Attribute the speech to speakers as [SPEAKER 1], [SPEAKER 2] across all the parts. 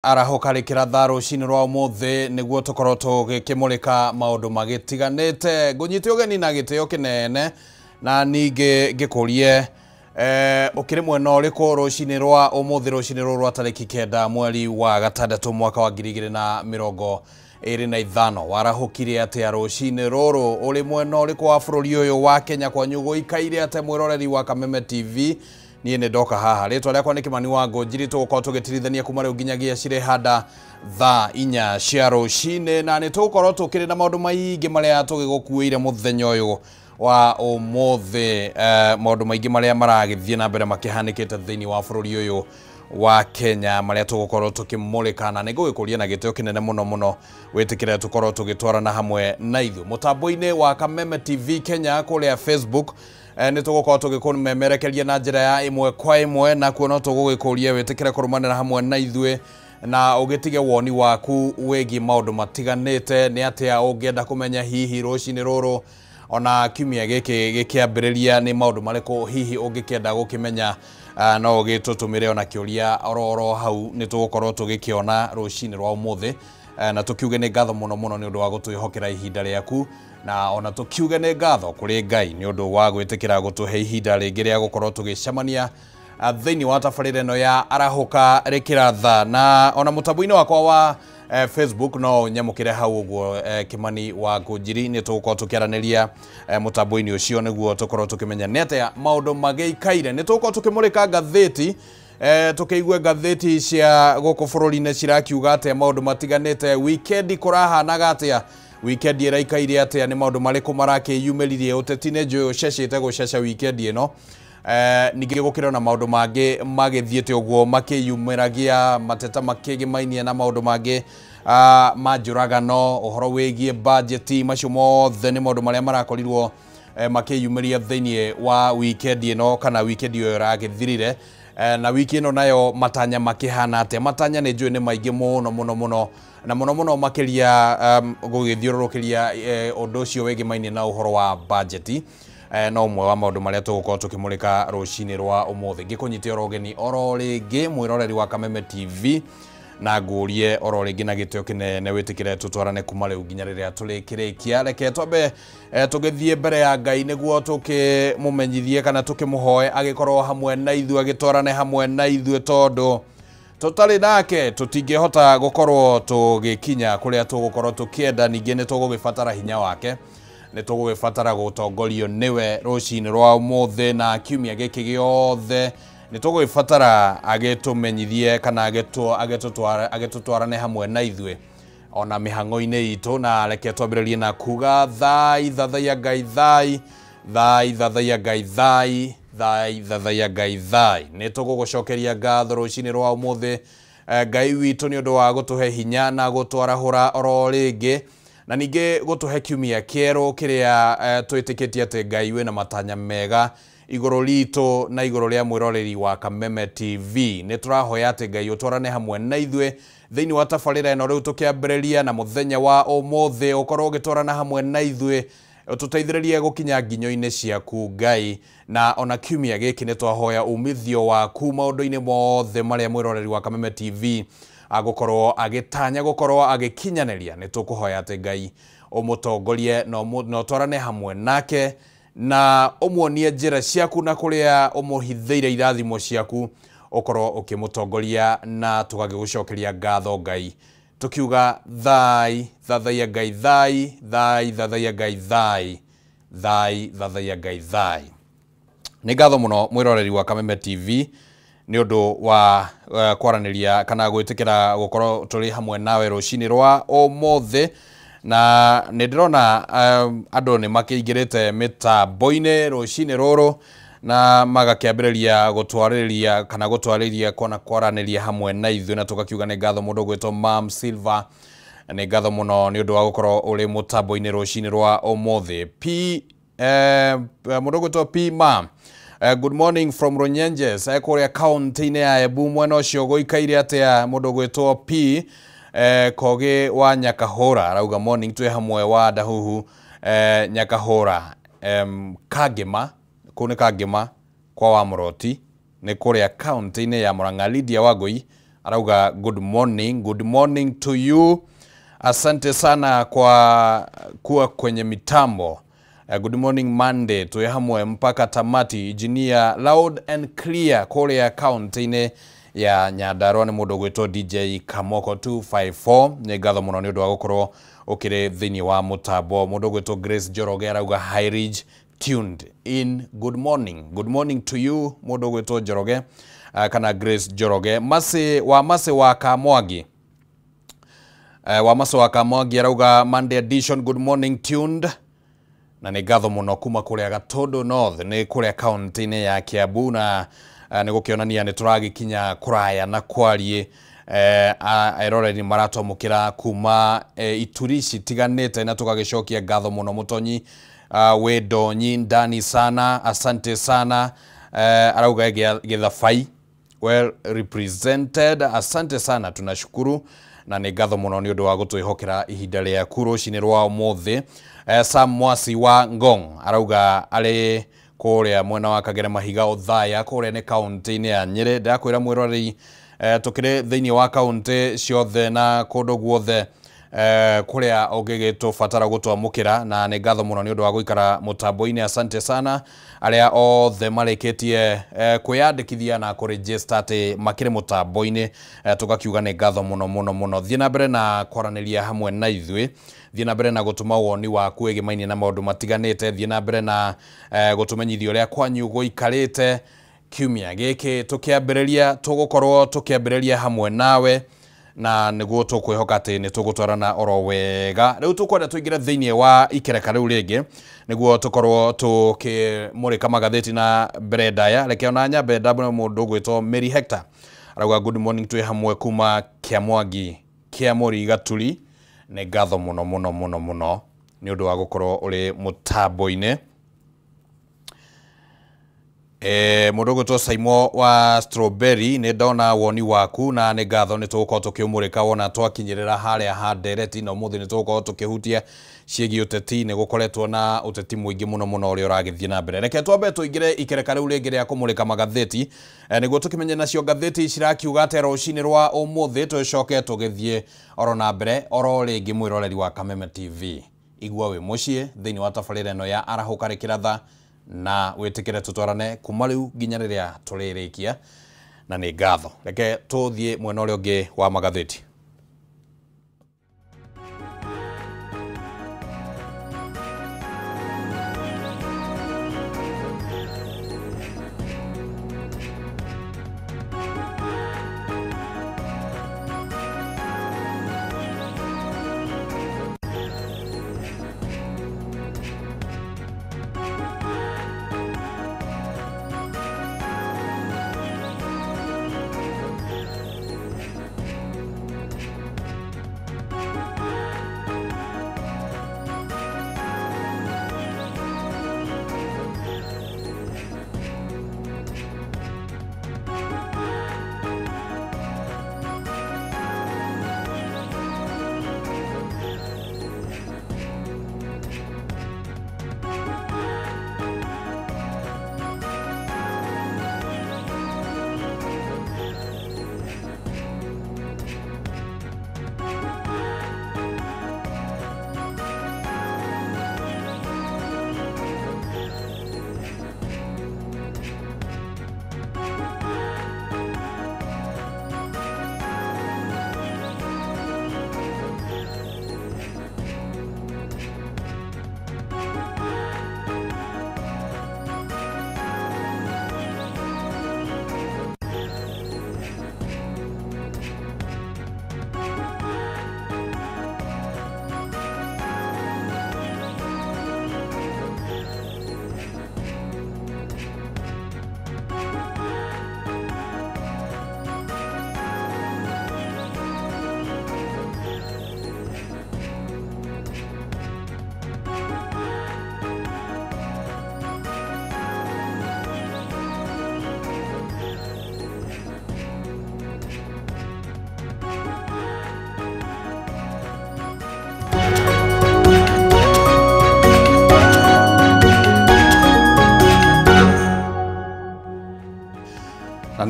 [SPEAKER 1] Arahũka rĩkĩra thaa rũcinĩ rwa ũmũthĩ nĩguo tũkorwo tũgĩkĩmũrĩka maũndũ magĩtiganĩte. Ngũnyite ũgeni na gĩtĩo kĩnene na ningĩ ngĩkũrie ũkĩrĩ mwena ũrĩkũ rũcinĩ rwa ũmũthĩ, rũcinĩ rũrũ rwa tarĩki 9 mweri wa 6 mwaka wa 2025. Warahũkire atĩa rũcinĩ rũrũ? Ũrĩ mwena ũrĩkũ wa bũrũri ũyũ wa Kenya? Kwanyu gũikaire atĩa, mwĩroreri wa Kameme TV? Niĩ nĩ ndoka haha, rĩtwa rĩakwa nĩ Kĩmani wa Ngũnjiri. Tũgũkorwo tũgĩtirithania kuma rĩu nginyagia cirĩ handa thaa 4 cia rũcinĩ, na nĩ tũgũkorwo tũkĩrĩ na maũndũ maingĩ marĩa tũgĩgũkuĩire mũthenya ũyũ wa ũmũthĩ, maũndũ maingĩ marĩa maragĩthiĩ na mbere makĩhanĩkĩte thĩinĩ wa bũrũri ũyũ wa Kenya marĩa tũgũkorwo tũkĩmũrĩka, na nĩ ngũgĩkũria na gĩtĩo kĩnene mũno mũno wĩtĩkĩre tũkorwo tũgĩtwarana hamwe na ithuĩ mũtambo-inĩ wa Kameme TV Kenya kũrĩa Facebook. Nĩ tũgũkorwo tũgĩkũmemerekeria na njĩra ya ĩmwe kwa ĩmwe, na kuo no tũgũgĩkũria wĩtĩkĩre kũrũmanĩra hamwe na ithuĩ na ũgĩtige woni waku wĩgiĩ maũndũ matiganĩte. Nĩ atĩa ũngĩenda kũmenya hihi rũcinĩ rũrũ, ona kiumia gĩkĩ gĩkĩambĩrĩria, nĩ maũndũ marĩkũ hihi ũngĩkĩenda gũkĩmenya? No ũgĩtũtũmĩre ona kĩũria oro hau, nĩ tũgũkorwo tũgĩkĩona rũcinĩ rwa ũmũthĩ. Na tũkiuge nĩ ngatho mũno mũno nĩ ũndũ wa gũtwĩhokera ihinda rĩaku, na ona tũkiuge nĩ ngatho kũrĩ Ngai nĩ ũndũ wa gwĩtĩkĩra gũtũhe ihinda rĩngĩ rĩa gũkorwo tũgĩcemania thĩinĩ wa tabarĩra ĩno ya Arahũka Rĩkĩra Tha. Na ona mũtambo-inĩ wakwa wa Facebook no nyamũkĩre hau ũguo, Kĩmani wa Ngũnjiri, nĩ tũgũkorwo tũkĩaranĩria mũtambo-inĩ ũcio nĩguo tũkorwo tũkĩmenya nĩ atĩa maũndũ magĩikaire. Nĩ tũgũkorwo tũkĩmũrĩka ngathĩti, tũkĩigue ngathĩti cia gũkũ bũrũri-inĩ cirakiuga atĩa maũndũ matiganĩte. Wikendi kũrahanaga atĩa? Wikendi ĩraikaire atĩa? Nĩ maũndũ marĩkũ marakĩyumĩririe ũteti? Nĩ njũĩ ũcecete gũceca wikendi ĩno. Ningĩ gũkĩrĩ na maũndũ mangĩ magĩthiĩte ũguo makĩyumĩragia, mateta makĩgĩmainie na maũndũ mangĩ ma njũragano, ũhoro wĩgiĩ bajeti, macio mothe nĩ maũndũ marĩa marakorirwo makĩyumĩria thĩinĩ wa wikendi ĩno kana wikendi ĩyo ĩragĩthirire. Na wiki ĩno nayo matanya makĩhana atĩa? Matanya nĩ njũĩ nĩ maingĩ mũno mũno mũno, na mũno mũno makĩria gũgĩthiũrũrũkĩria ũndũ ũcio wĩgĩmainie na ũhoro wa bajeti. No ũmwe wa maũndũ marĩa tũgũkorwo tũkĩmũrĩka rũcinĩ rwa ũmũthĩ. Ngĩkũnyite oro ũgeni oro rĩngĩ, mwĩroreri wa Kameme TV, na ngũrie oro rĩngĩ na gĩtĩo kĩnene wĩtĩkĩre tũtwarane kuma rĩu nginya rĩrĩa tũrĩkĩrĩkia. Reke twambe tũgĩthiĩ mbere ya Ngai nĩguo tũkĩmũmenyithie kana tũkĩmũhoe agĩkorwo hamwe na ithuĩ, agĩtwarane hamwe na ithuĩ, tondũ tũtarĩ nake tũtingĩhota gũkorwo tũgĩkinya kũrĩa tũgũkorwo tũkĩenda. Ningĩ nĩ tũgũgĩbatara hinya wake, nĩ tũgũgĩbatara gũtongorio nĩwe rũcinĩ rwa ũmũthĩ na kiumia gĩkĩ gĩothe. Nĩ tũgũgĩbatara agĩtũmenyithie kana agĩtũtwarane hamwe na ithuĩ ona mĩhang'o-inĩ itũ. Na reke twambĩrĩrie na kuga thai thathaiya Ngai thai, thai thathaiya Ngai thai, thai thathaiya Ngai thai. Nĩ tũgũgũcokeria ngatho rũcinĩ rwa ũmũthĩ, Ngai witũ, nĩ ũndũ wa gũtũhe hinya na gũtwarahũra oro rĩngĩ, na ningĩ gũtũhe kiumia kĩerũ kĩrĩa twĩtĩkĩtie atĩ Ngai wĩna matanya mega igũrũ ritũ na igũrũ rĩa mwĩroreri wa Kameme TV. Nĩ tũrahoya atĩ Ngai ũtwarane hamwe na ithuĩ thĩinĩ wa tabarĩra ĩno rĩu tũkĩambĩrĩria, na mũthenya wa ũmũthĩ ũkorwo ũgĩtwarana hamwe na ithuĩ, ũtũteithĩrĩrie gũkinya nginyo-inĩ ciaku Ngai. Na ona kiumia gĩkĩ nĩ twahoya umithio waku maũndũ-inĩ mothe marĩa mwĩroreri wa Kameme TV agũkorwo agĩtanya gũkorwo agĩkinyanĩria. Nĩ tũkũhoya atĩ Ngai ũmũtongorie na ũtwarane hamwe nake na ũmuonie njĩra ciaku na kũrĩa ũmũhithĩire irathimo ciaku, ũkorwo ũkĩmũtongoria, na tũgagĩgũcokeria ngatho Ngai tũkiuga thai thathaiya Ngai thai, thai thathaiya Ngai thai, thai thathaiya Ngai thai. Nĩ ngatho mũno mwĩroreri wa Kameme TV nĩ ũndũ wa kwaranĩria kana gwĩtĩkĩra gũkorwo tũrĩ hamwe nawe rũcinĩ rwa ũmũthĩ. Na nĩ ndĩrona andũ nĩ makĩingĩrĩte mĩtambo-inĩ rũcinĩ rũrũ na magakĩambĩrĩria gũtwarĩria kana gũtwarĩria kona kwaranĩria hamwe na ithuĩ, na tũgakiuga nĩ ngatho. Mũndũ ũgwĩtwo Mam Silver, nĩ ngatho mũno nĩ ũndũ wa gũkorwo ũrĩ mũtambo-inĩ rũcinĩ rwa ũmũthĩ. P mũndũ ũgwĩtwo P Mam, good morning from Runyenjes, kũrĩa kaunti-inĩ ya Embu, mwena ũcio gũikaire atĩa? Mũndũ ũgwĩtwo P Kogi wa Nyakahũra arauga morning, twĩ hamwe wa Ndahuhu, Nyakahũra, Kangema, kũu nĩ Kangema kwa wa Mũroti, nĩ kũrĩa kaunti-inĩ ya Murang'a. Lydia Wangui Arauga good morning, good morning to you. Asante sana kwa kuwa kwenye mitambo. Good morning Monday, tuwe hamwe mpaka tamati. Engineer loud and clear kule county ya Nyandarua nĩ mũndũ ũgwĩtwo DJ Kamoko 254. Nĩ ngatho mũno nĩ ũndũ wa gũkorwo ũkĩrĩ thĩinĩ wa mũtambo. Mũndũ ũgwĩtwo Grace Njoroge arauga High Ridge tuned in, good morning, good morning to you mũndũ ũgwĩtwo Njoroge, kana Grace Njoroge. Masi wa Masi wa Kamwangi, wa Masi wa Kamwangi arauga Monday edition, good morning tuned, na nĩ ngatho mũno kuma kũrĩa Gatundu North, nĩ kũrĩa kaunti-inĩ ya Kiambu, na nĩ gũkĩonania nĩ tũragĩkinya kũraya na kwariĩ. Eroreri maratwamũkĩra kuma ituri citiganĩte, na tũgagĩcokia ngatho mũno mũtonyi wĩ ndonyi ndani sana, asante sana. Arauga Githabai well represented, asante sana, tunashukuru na nĩ ngatho mũno nĩ ũndũ wa gũtwĩhokera ihinda rĩaku rũcinĩ rwa ũmũthĩ. Sam Mwasi wa Ngong arauga arĩ kũrĩa mwena wa Kagere Mahiga Othaya, kũrĩa nĩ kaunti-inĩ ya Nyĩrĩ. Ndakwĩra mwĩroreri, tũkĩrĩ thĩinĩ wa kaunti ciothe na kũndũ guothe kũrĩa ũngĩgĩtũbatara gũtwamũkĩra, na nĩ ngatho mũno nĩ ũndũ wa gũikara mũtambo-inĩ. Asante sana arĩa othe marĩkĩtie kwĩyandĩkithia na kũregister atĩ makĩrĩ mũtambo-inĩ, tũgakiuga nĩ ngatho mũno mũno mũno. Thiĩ na mbere na kwaranĩria hamwe na ithuĩ, thiĩ na mbere na gũtũma woni waku ĩgĩmainie na maũndũ matiganĩte, thiĩ na mbere na gũtũmenyithia ũrĩa kwanyu gũikarĩte. Kiumia gĩkĩ tũkĩambĩrĩria, tũgũkorwo tũkĩambĩrĩria hamwe nawe, na nĩguo tũkwĩhoka atĩ nĩ tũgũtwarana oro wega. Rĩu tũkwenda tũingĩre thĩinĩ wa ikereka rĩu rĩngĩ nĩguo tũkorwo tũkĩmũrĩka magathĩti na mbere ndaya. Reke ona nyambe ndambũre mũndũ ũgwĩtwo Mary Hector arauga good morning, twĩ hamwe kuma Kĩamwangi Kĩamũri Gaturi. Nĩ ngatho mũno mũno mũno mũno nĩ ũndũ wa gũkorwo ũrĩ mũtambo-inĩ. Mũndũ ũgwĩtwo Saimo wa Strawberry, nĩ ndona woni waku na nĩ ngatho, nĩ tũgũkorwo tũkĩũmũrĩka wona twakinyĩrĩra harĩa ha ndereti, na ũmũthĩ nĩ tũgũkorwo tũkĩhutia ciĩgiĩ ũteti. Nĩ gũkoretwo na ũteti mũingĩ mũno mũno ũrĩa ũragĩthiĩ na mbere. Reke twambe tũingĩre ikereka rĩu rĩngĩ rĩa kũmũrĩka magathĩti, nĩguo tũkĩmenye nacio ngathĩti cirakiuga atĩa rũcinĩ rwa ũmũthĩ, tũcoke tũgĩthiĩ oro na mbere oro rĩngĩ. Mwĩroreri wa Kameme TV, igua wĩ mũciĩ thĩinĩ wa tabarĩra ĩno ya Arahũka Rĩkĩratha, na wĩtĩkĩre tũtwarane kuma rĩu nginya rĩrĩa tũrĩrĩkia, na nĩ ngatho. Reke tũthiĩ mwena ũrĩa ũngĩ wa magathĩti.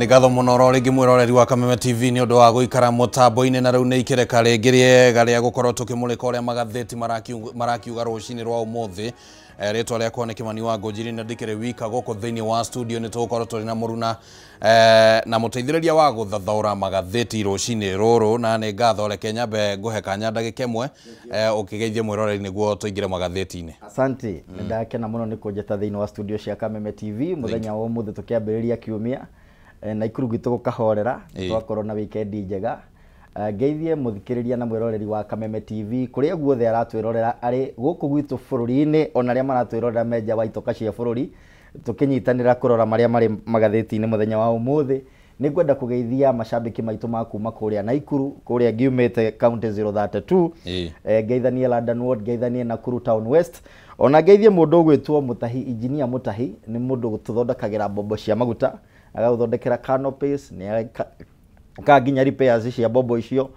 [SPEAKER 1] Nĩ ngatho mũno oro rĩngĩ mwĩroreri wa Kameme TV nĩ ũndũ wa gũikara mũtambo-inĩ na rĩu nĩ ikereka rĩngĩ rĩega rĩa gũkorwo tũkĩmũrĩka ũrĩa magathĩti marakiuga rũcinĩ rwa ũmũthĩ. Rĩtwa rĩakwa nĩ Kĩmani wa Ngũnjiri na ndikĩrĩ wika gũkũ thĩinĩ wa studio nĩ tũgũkorwo tũrĩ na mũruna na mũteithĩrĩria wa gũthathaũra magathĩti rũcinĩ rũrũ, na nĩ ngatho reke nyambe ngũhe kanya ndagĩka ĩmwe ũkĩgeithie mwĩroreri nĩguo tũingĩre magathĩti-inĩ.
[SPEAKER 2] Asante, nĩ ndakena mũno nĩ kũnjĩta thĩinĩ wa studio cia Kameme TV mũthenya wa ũmũthĩ tũkĩambĩrĩria kiumia Naikuru gwitũ gũkahorera, twakorwo na weekend njega. Ngeithie mũthikĩrĩria na mwĩroreri wa Kameme TV kũrĩa guothe aratwĩrorera arĩ gũkũ gwitũ bũrũri-inĩ ona arĩa maratwĩrorera menja wa itoka cia bũrũri, tũkĩnyitanĩra kũrora marĩa marĩ magathĩti-inĩ mũthenya wa ũmũthĩ. Nĩ ngwenda kũgeithia macambĩki maitũ ma kuma kũrĩa Naikuru, kũrĩa ngiumĩte county 032, ngeithanie London Ward, ngeithanie Nakuru Town West, ona ngeithie mũndũ ũgwĩtwo Mutahi, engineer Mutahi, nĩ mũndũ ũtũthondekagĩra mbombo cia maguta, agagũthondekera canopies, nĩ ka nginya repairs cia mbombo icio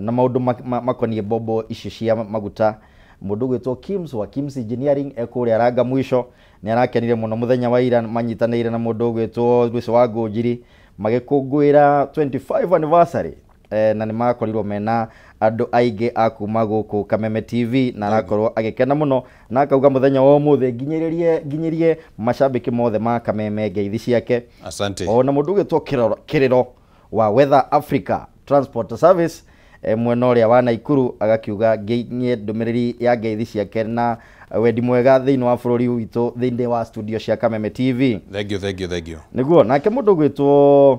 [SPEAKER 2] na maũndũ makoniĩ mbombo icio cia maguta. Mũndũ ũgwĩtwo Kims wa Kims Engineering ekũrĩa Ranga mwisho, nĩ arakenire mũno mũthenya wa ira manyitanĩire na mũndũ ũgwĩtwo Lucy wa Ngũnjiri magĩkũngũĩra 25 anniversary, na nĩ makorirwo mena andũ aingĩ a kuma gũkũ Kameme TV, na arakorwo agĩkena mũno na akauga mũthenya wa ũmũthĩ nginyĩrie macambĩki mothe ma Kameme ngeithi ciake.
[SPEAKER 1] Asante.
[SPEAKER 2] Ona mũndũ ũgwĩtwo Kĩrĩro wa Weather Africa Transport Service mwena ũrĩa wa Naikuru agakiuga nginyie ndũmĩrĩri ya ngeithi ciake na wendi mwega thĩinĩ wa bũrũri witũ thĩinĩ wa studio cia Kameme TV.
[SPEAKER 1] Thank you, thank you, thank you.
[SPEAKER 2] Nĩguo nake mũndũ ũgwĩtwo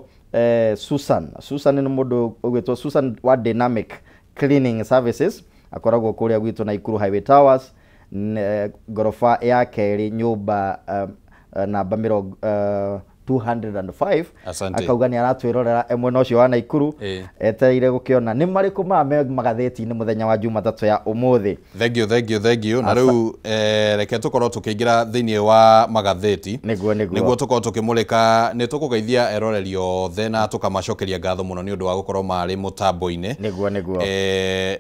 [SPEAKER 2] Susan nĩ mũndũ ũgwĩtwo Susan wa Dynamic Cleaning Services, akoragwo kũrĩa gwitũ Naikuru Highway Towers, ngoroba ya kerĩ nyũmba namba 205.
[SPEAKER 1] Asante.
[SPEAKER 2] Akauga nĩ aratwĩrorera mwena ũcio wa Naikuru, etereire gũkĩona nĩ marĩkũ maya me magathĩti-inĩ mũthenya wa Jumatatũ ya ũmũthĩ.
[SPEAKER 1] Thank you, thank you, thank you. Na rĩu reke tũkorwo tũkĩingĩra thĩinĩ wa magathĩti
[SPEAKER 2] nĩguo
[SPEAKER 1] nĩguo tũkorwo tũkĩmũrĩka. Nĩ tũkũgeithia eroreri othe na tũkamacokeria ngatho mũno nĩ ũndũ wa gũkorwo marĩ mũtambo-inĩ.
[SPEAKER 2] Nĩguo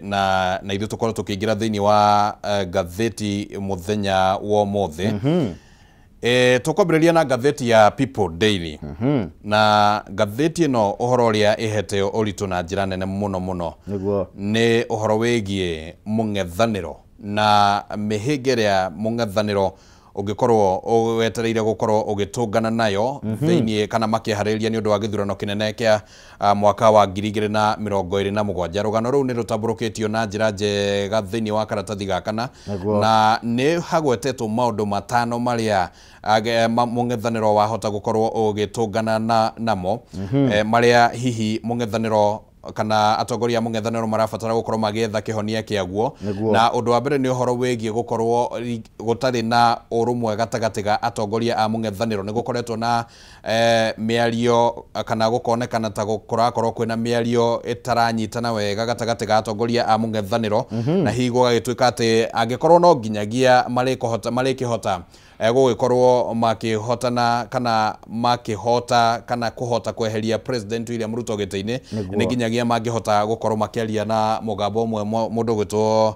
[SPEAKER 1] na ithuĩ tũkorwo tũkĩingĩra thĩinĩ wa ngathĩti mũthenya wa ũmũthĩ. Tũkwambĩrĩria na ngathĩti ya People Daily. Na ngathĩti ĩno ũhoro ũrĩa ĩhete ũritũ na njĩra nene mũno mũno
[SPEAKER 2] nĩguo
[SPEAKER 1] nĩ ũhoro wĩgiĩ mũng'ethanĩro na mĩhĩnga ĩrĩa mũng'ethanĩro ũngĩkorwo wetereire gũkorwo ũgĩtũngana nayo thĩinĩ kana makĩharĩrĩria nĩ ũndũ wa gĩthurano kĩnene kĩa mwaka wa 2027. Rũgano rũu nĩ rũtambũrũkĩtio na njĩra njega thĩinĩ wa karatathi ga kana, na nĩ hagwetetwo maũndũ matano marĩa mũng'ethanĩro wahota gũkorwo ũgĩtũngana namo, marĩa hihi mũng'ethanĩro kana atongoria a mũng'ethanĩro marabatara gũkorwo magĩetha kĩhonia kĩaguo. Na ũndũ wa mbere nĩ ũhoro wĩgiĩ gũkorwo gũtarĩ na ũrũmwe gatagatĩ ga atongoria a mũng'ethanĩro. Nĩ gũkoretwo na mĩario kana gũkonekana ta kũrakorwo kwĩna mĩario ĩtaranyitana wega gatagatĩ ga atongoria a mũng'ethanĩro, na hihi gũgagĩtuĩka atĩ angĩkorwo no nginyagia marĩkĩhota gũgĩkorwo makĩhotana kana makĩhota kana kũhota kweheria President William Ruto gĩtĩ-inĩ, nĩ nginyagia mangĩhota gũkorwo makĩaria na mũgambo ũmwe mũndũ ũgwĩtwo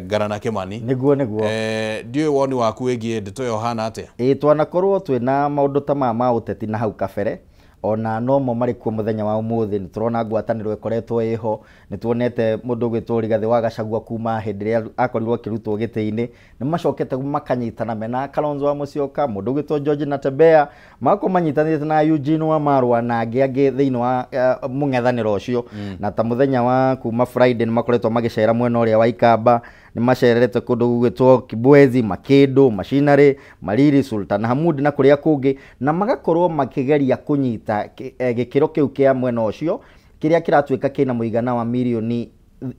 [SPEAKER 1] Ngarana Kĩmani.
[SPEAKER 2] Nĩguo
[SPEAKER 1] ndiũĩ woni waku wĩgiĩ ndeto ĩyo hana atĩa?
[SPEAKER 2] Ĩĩ, twanakorwo twĩna maũndũ ta maya ma ũteti na hau kabere, ona nomo marĩ kuo mũthenya wa ũmũthĩ. Nĩ tũrona ngwatanĩro ĩkoretwo ĩho, nĩ tuonete mũndũ ũgwĩtwo Rigathĩ wa Gachagua kuma hĩndĩ ĩrĩa akorirwo akĩrutwo gĩtĩ-inĩ, nĩ macokete makanyitana mena Kalonzo wa Musyoka, mũndũ ũgwĩtwo George Natembeya, magakorwo manyitanĩte na Eugene Wamalwa na angĩ angĩ thĩinĩ wa mũng'ethanĩro ũcio. Na ta mũthenya wa kuma Friday nĩ makoretwo magĩcera mwena ũrĩa wa Ikamba, nĩ macererete kũndũ gũgwĩtwo Kibwezi, Makĩndũ, Machinery, Mariri, Sultan Hamud na kũrĩa kũngĩ, na magakorwo makĩgeria kũnyita gĩkĩro kĩu kĩa mwena ũcio kĩrĩa kĩratuĩka kĩna mũigana wa mirioni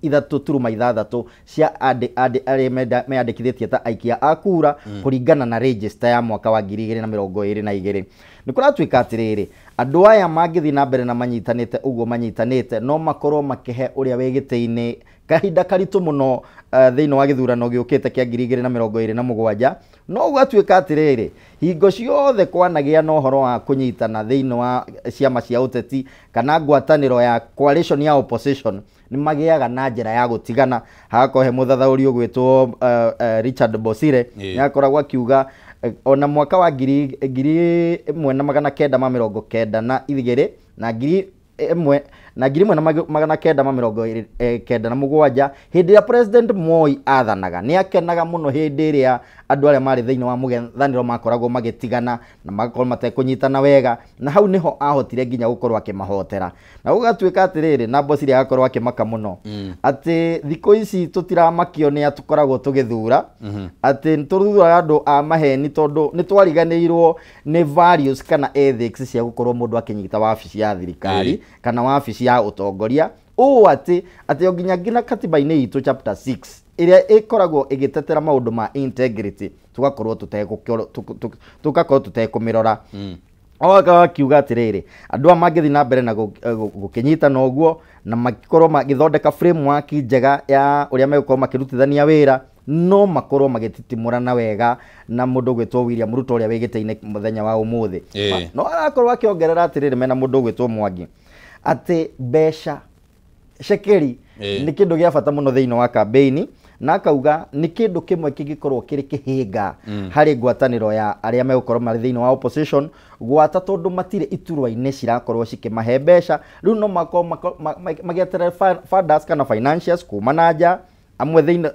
[SPEAKER 2] 3.6 cia arĩa meyandĩkithĩtie ta aikia a kura kũringana na register ya mwaka wa 2022. Nĩ kũratuĩka atĩrĩrĩ, andũ aya mangĩthiĩ na mbere na manyitanĩte ũguo manyitanĩte, no makorwo makĩhe ũrĩa wĩ gĩtĩ-inĩ kahinda karitũ mũno thĩinĩ wa gĩthurano gĩũkĩte kĩa 2027. No gũgatuĩka atĩrĩrĩ, hingo ciothe kwanagĩa na ũhoro wa kũnyitana thĩinĩ wa ciama cia ũteti kana ngwatanĩro ya coalition ya opposition, nĩ magĩaga na njĩra ya gũtigana. Hagakorwo he mũthathaũri ũgwĩtwo Richard Bosire, nĩ akoragwo akiuga Ona mwaka wa 1992 na 1997 hĩndĩ ĩrĩa President Moi athanaga nĩ akenaga mũno hĩndĩ ĩrĩa andũ arĩa marĩ thĩinĩ wa mũng'ethanĩro makoragwo magĩtigana na magakorwo matekũnyitana wega, na hau nĩho ahotire nginya gũkorwo akĩmahotera. Na gũgatuĩka atĩrĩrĩ, na Bosire agakorwo akĩmaka mũno atĩ thikũ ici tũtiramakio nĩ tũkoragwo tũgĩthura, atĩ tũthuraga andũ a maheni tondũ nĩ twariganĩirwo nĩ values kana ethics cia gũkorwo mũndũ akĩnyita wabici ya thirikari kana wabici ya ũtongoria. Ũũ atĩ o nginya katiba-inĩ itũ chapter 6 ĩrĩa ĩkoragwo ĩgĩtetera maũndũ ma integrity tugakorwo tũtekũmĩrora. Akiuga atĩrĩrĩ, andũ aya mangĩthiĩ na mbere na gũkĩnyitana ũguo na makorwo magĩthondeka framework njega ya ũrĩa megũkorwo makĩrutithania wĩra, no makorwo magĩtitimũrana wega na mũndũ ũgwĩtwo William Ruto ũrĩa wĩ gĩtĩ-inĩ mũthenya wa ũmũthĩ. No arakorwo akĩongerera atĩrĩrĩ, mena mũndũ ũgwĩtwo Mwangi, atĩ mbeca cekeri nĩ kĩndũ gĩa bata mũno thĩinĩ wa campaign, na akauga nĩ kĩndũ kĩmwe kĩngĩkorwo kĩrĩ kĩhĩnga harĩ ngwatanĩro ya arĩa megũkorwo marĩ thĩinĩ wa opposition, gwata tondũ matirĩ iturwa-inĩ cirakorwo cikĩmahe mbeca. Rĩu no makorwo magĩeterera funders kana financiers kuma na nja, amwe thĩinĩ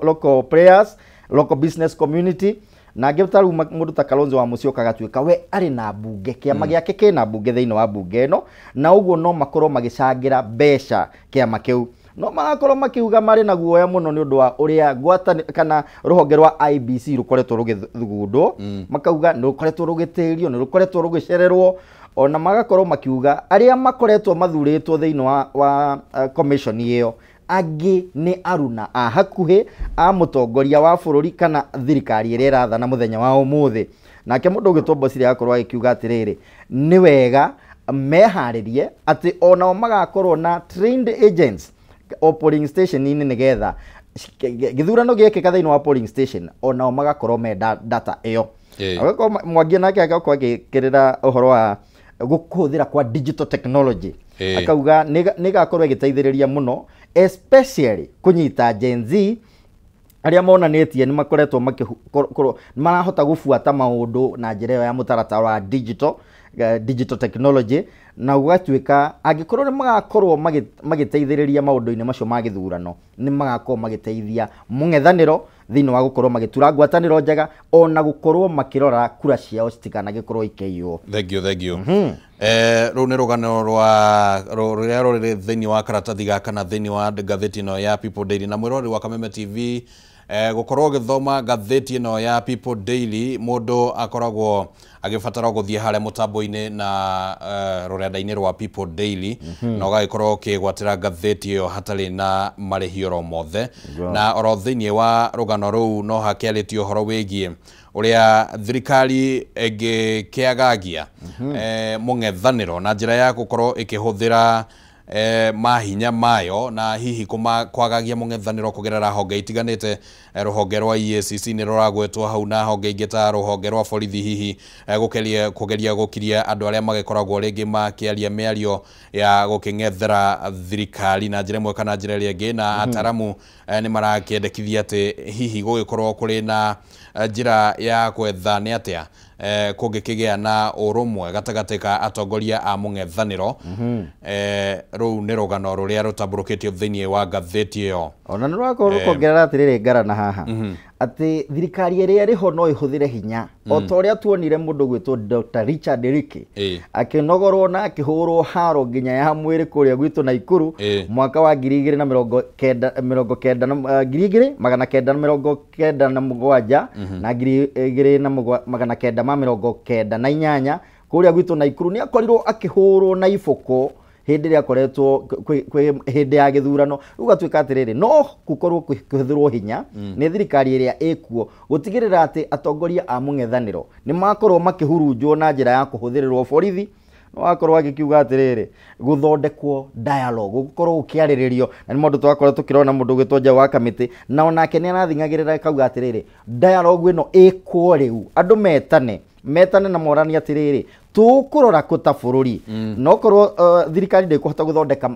[SPEAKER 2] local players, local business community, na angĩ ta rĩu mũndũ ta Kalonzo wa Musyoka agatuĩka we arĩ na mbunge, kĩama gĩake kĩna mbunge thĩinĩ wa mbunge ĩno, na ũguo no makorwo magĩcangĩra mbeca kĩama kĩu. No marakorwo makiuga marĩ na guoya mũno nĩ ũndũ wa ũrĩa ngwatani kana rũhonge rwa IBC rũkoretwo rũgĩthugundwo, makauga nĩ rũkoretwo rũgĩtĩrio, nĩ rũkoretwo rũgĩcererwo, ona magakorwo makiuga arĩa makoretwo mathurĩtwo thĩinĩ wa commission ĩyo angĩ nĩ aruna a hakuhĩ a mũtongoria wa bũrũri kana thirikari ĩrĩa ĩrathana mũthenya wa ũmũthĩ. Nake mũndũ ũgĩtwo Bosire agakorwo agĩkiuga atĩrĩrĩ, nĩ wega meharĩrie atĩ onao magakorwo na trained agents o polling station-inĩ, nĩgetha gĩthurano gĩekĩka thĩinĩ wa polling station onao magakorwo me data ĩyo. Agakorwo Mwangi nake agakorwo agĩkĩrĩra ũhoro wa gũkũhũthĩra kwa digital technology, akauga nĩ ĩgakorwo ĩgĩteithĩrĩria mũno especially kũnyita Gen Z arĩa monanĩtie nĩ makoretwo marahota gũbuata maũndũ na njĩra ĩyo ya mũtaratara wa digital technology, na gũgatuĩka angĩkorwo nĩ magakorwo magĩteithĩrĩria maũndũ-inĩ macio ma gĩthurano, nĩ magakorwo magĩteithia mũng'ethanĩro thĩinĩ wa gũkorwo magĩtura ngwatanĩro njega, ona gũkorwo makĩrora kura ciao citikanagĩkorwo ikĩiywo.
[SPEAKER 1] Thank you, thank you. Rũu nĩ rũgano rwa rũrĩa rũrĩ thĩinĩ wa karatathi gaka na thĩinĩ wa ngathĩti ĩno ya People Daily. Na mwĩroreri wa Kameme TV, gũkorwo ũgĩthoma ngathĩti ĩno ya People Daily, mũndũ akoragwo agĩbatara gũthiĩ harĩa mũtambo-inĩ na rũrenda-inĩ rwa People Daily, na ũgagĩkorwo ũkĩgwatĩra ngathĩti ĩyo hatarĩ na marĩhi oro mothe. Na oro thĩinĩ wa rũgano rũu no hakĩarĩtio ũhoro wĩgiĩ ũrĩa thirikari ĩngĩkĩagagia mũng'ethanĩro na njĩra ya gũkorwo ĩkĩhũthĩra mahinya mayo, na hihi kwagagia mũng'ethanĩro kũgerera honge itiganĩte. Rũhonge rwa EACC nĩ rũragwetwo hau, na honge ingĩ ta rũhonge rwa borithi, hihi kũgeria gũkiria andũ arĩa magĩkoragwo rĩngĩ makĩaria mĩario ya gũkĩng'ethera thirikari na njĩra ĩmwe kana njĩra ĩrĩa ĩngĩ. Na ataramu nĩ marakĩendekithia atĩ hihi gũgĩkorwo kũrĩ na njĩra ya gwetha nĩ atĩa kũngĩkĩgĩa na ũrũmwe gatagatĩ ka atongoria a mũng'ethanĩro. Rũu nĩ rũgano rũrĩa rũtambũrũkĩtio thĩinĩ wa ngathĩti ĩyo.
[SPEAKER 2] Ona nĩ rũrakorwo rũkongerera atĩrĩrĩ ngarana haha, atĩ thirikari ĩrĩa ĩrĩho no ĩhũthĩre hinya, o ta ũrĩa tuonire mũndũ ũgwĩtwo Dr. Richard Riki akĩnogorwo na akĩhũrwo haro nginya ya mwĩrĩ kũrĩa gwitũ Naikuru mwaka wa 1997 na 1998 kũrĩa gwitũ Naikuru. Nĩ akorirwo akĩhũrwo na ibũkũ hĩndĩ ĩrĩa akoretwo hĩndĩ ya gĩthurano. Rĩu gũgatuĩka atĩrĩrĩ, no gũkorwo kũhũthĩrwo hinya nĩ thirikari ĩrĩa ĩkuo gũtigĩrĩra atĩ atongoria a mũng'ethanĩro nĩ makorwo makĩhurunjwo na njĩra ya kũhũthĩrĩrwo borithi. No akorwo agĩkiuga atĩrĩrĩ, gũthondekwo dialogue, gũkorwo gũkĩarĩrĩrio, na nĩ maũndũ twakorwo tũkĩrona mũndũ ũgwĩtwo Njaũ wa Kamĩtĩ, na onake nĩ arathing'agĩrĩra akauga atĩrĩrĩ, dialogue ĩno ĩkwo rĩu, andũ metane na moranie atĩrĩrĩ, tũkũrora kũ ta bũrũri. No korwo thirikari ndĩkũhota gũthondeka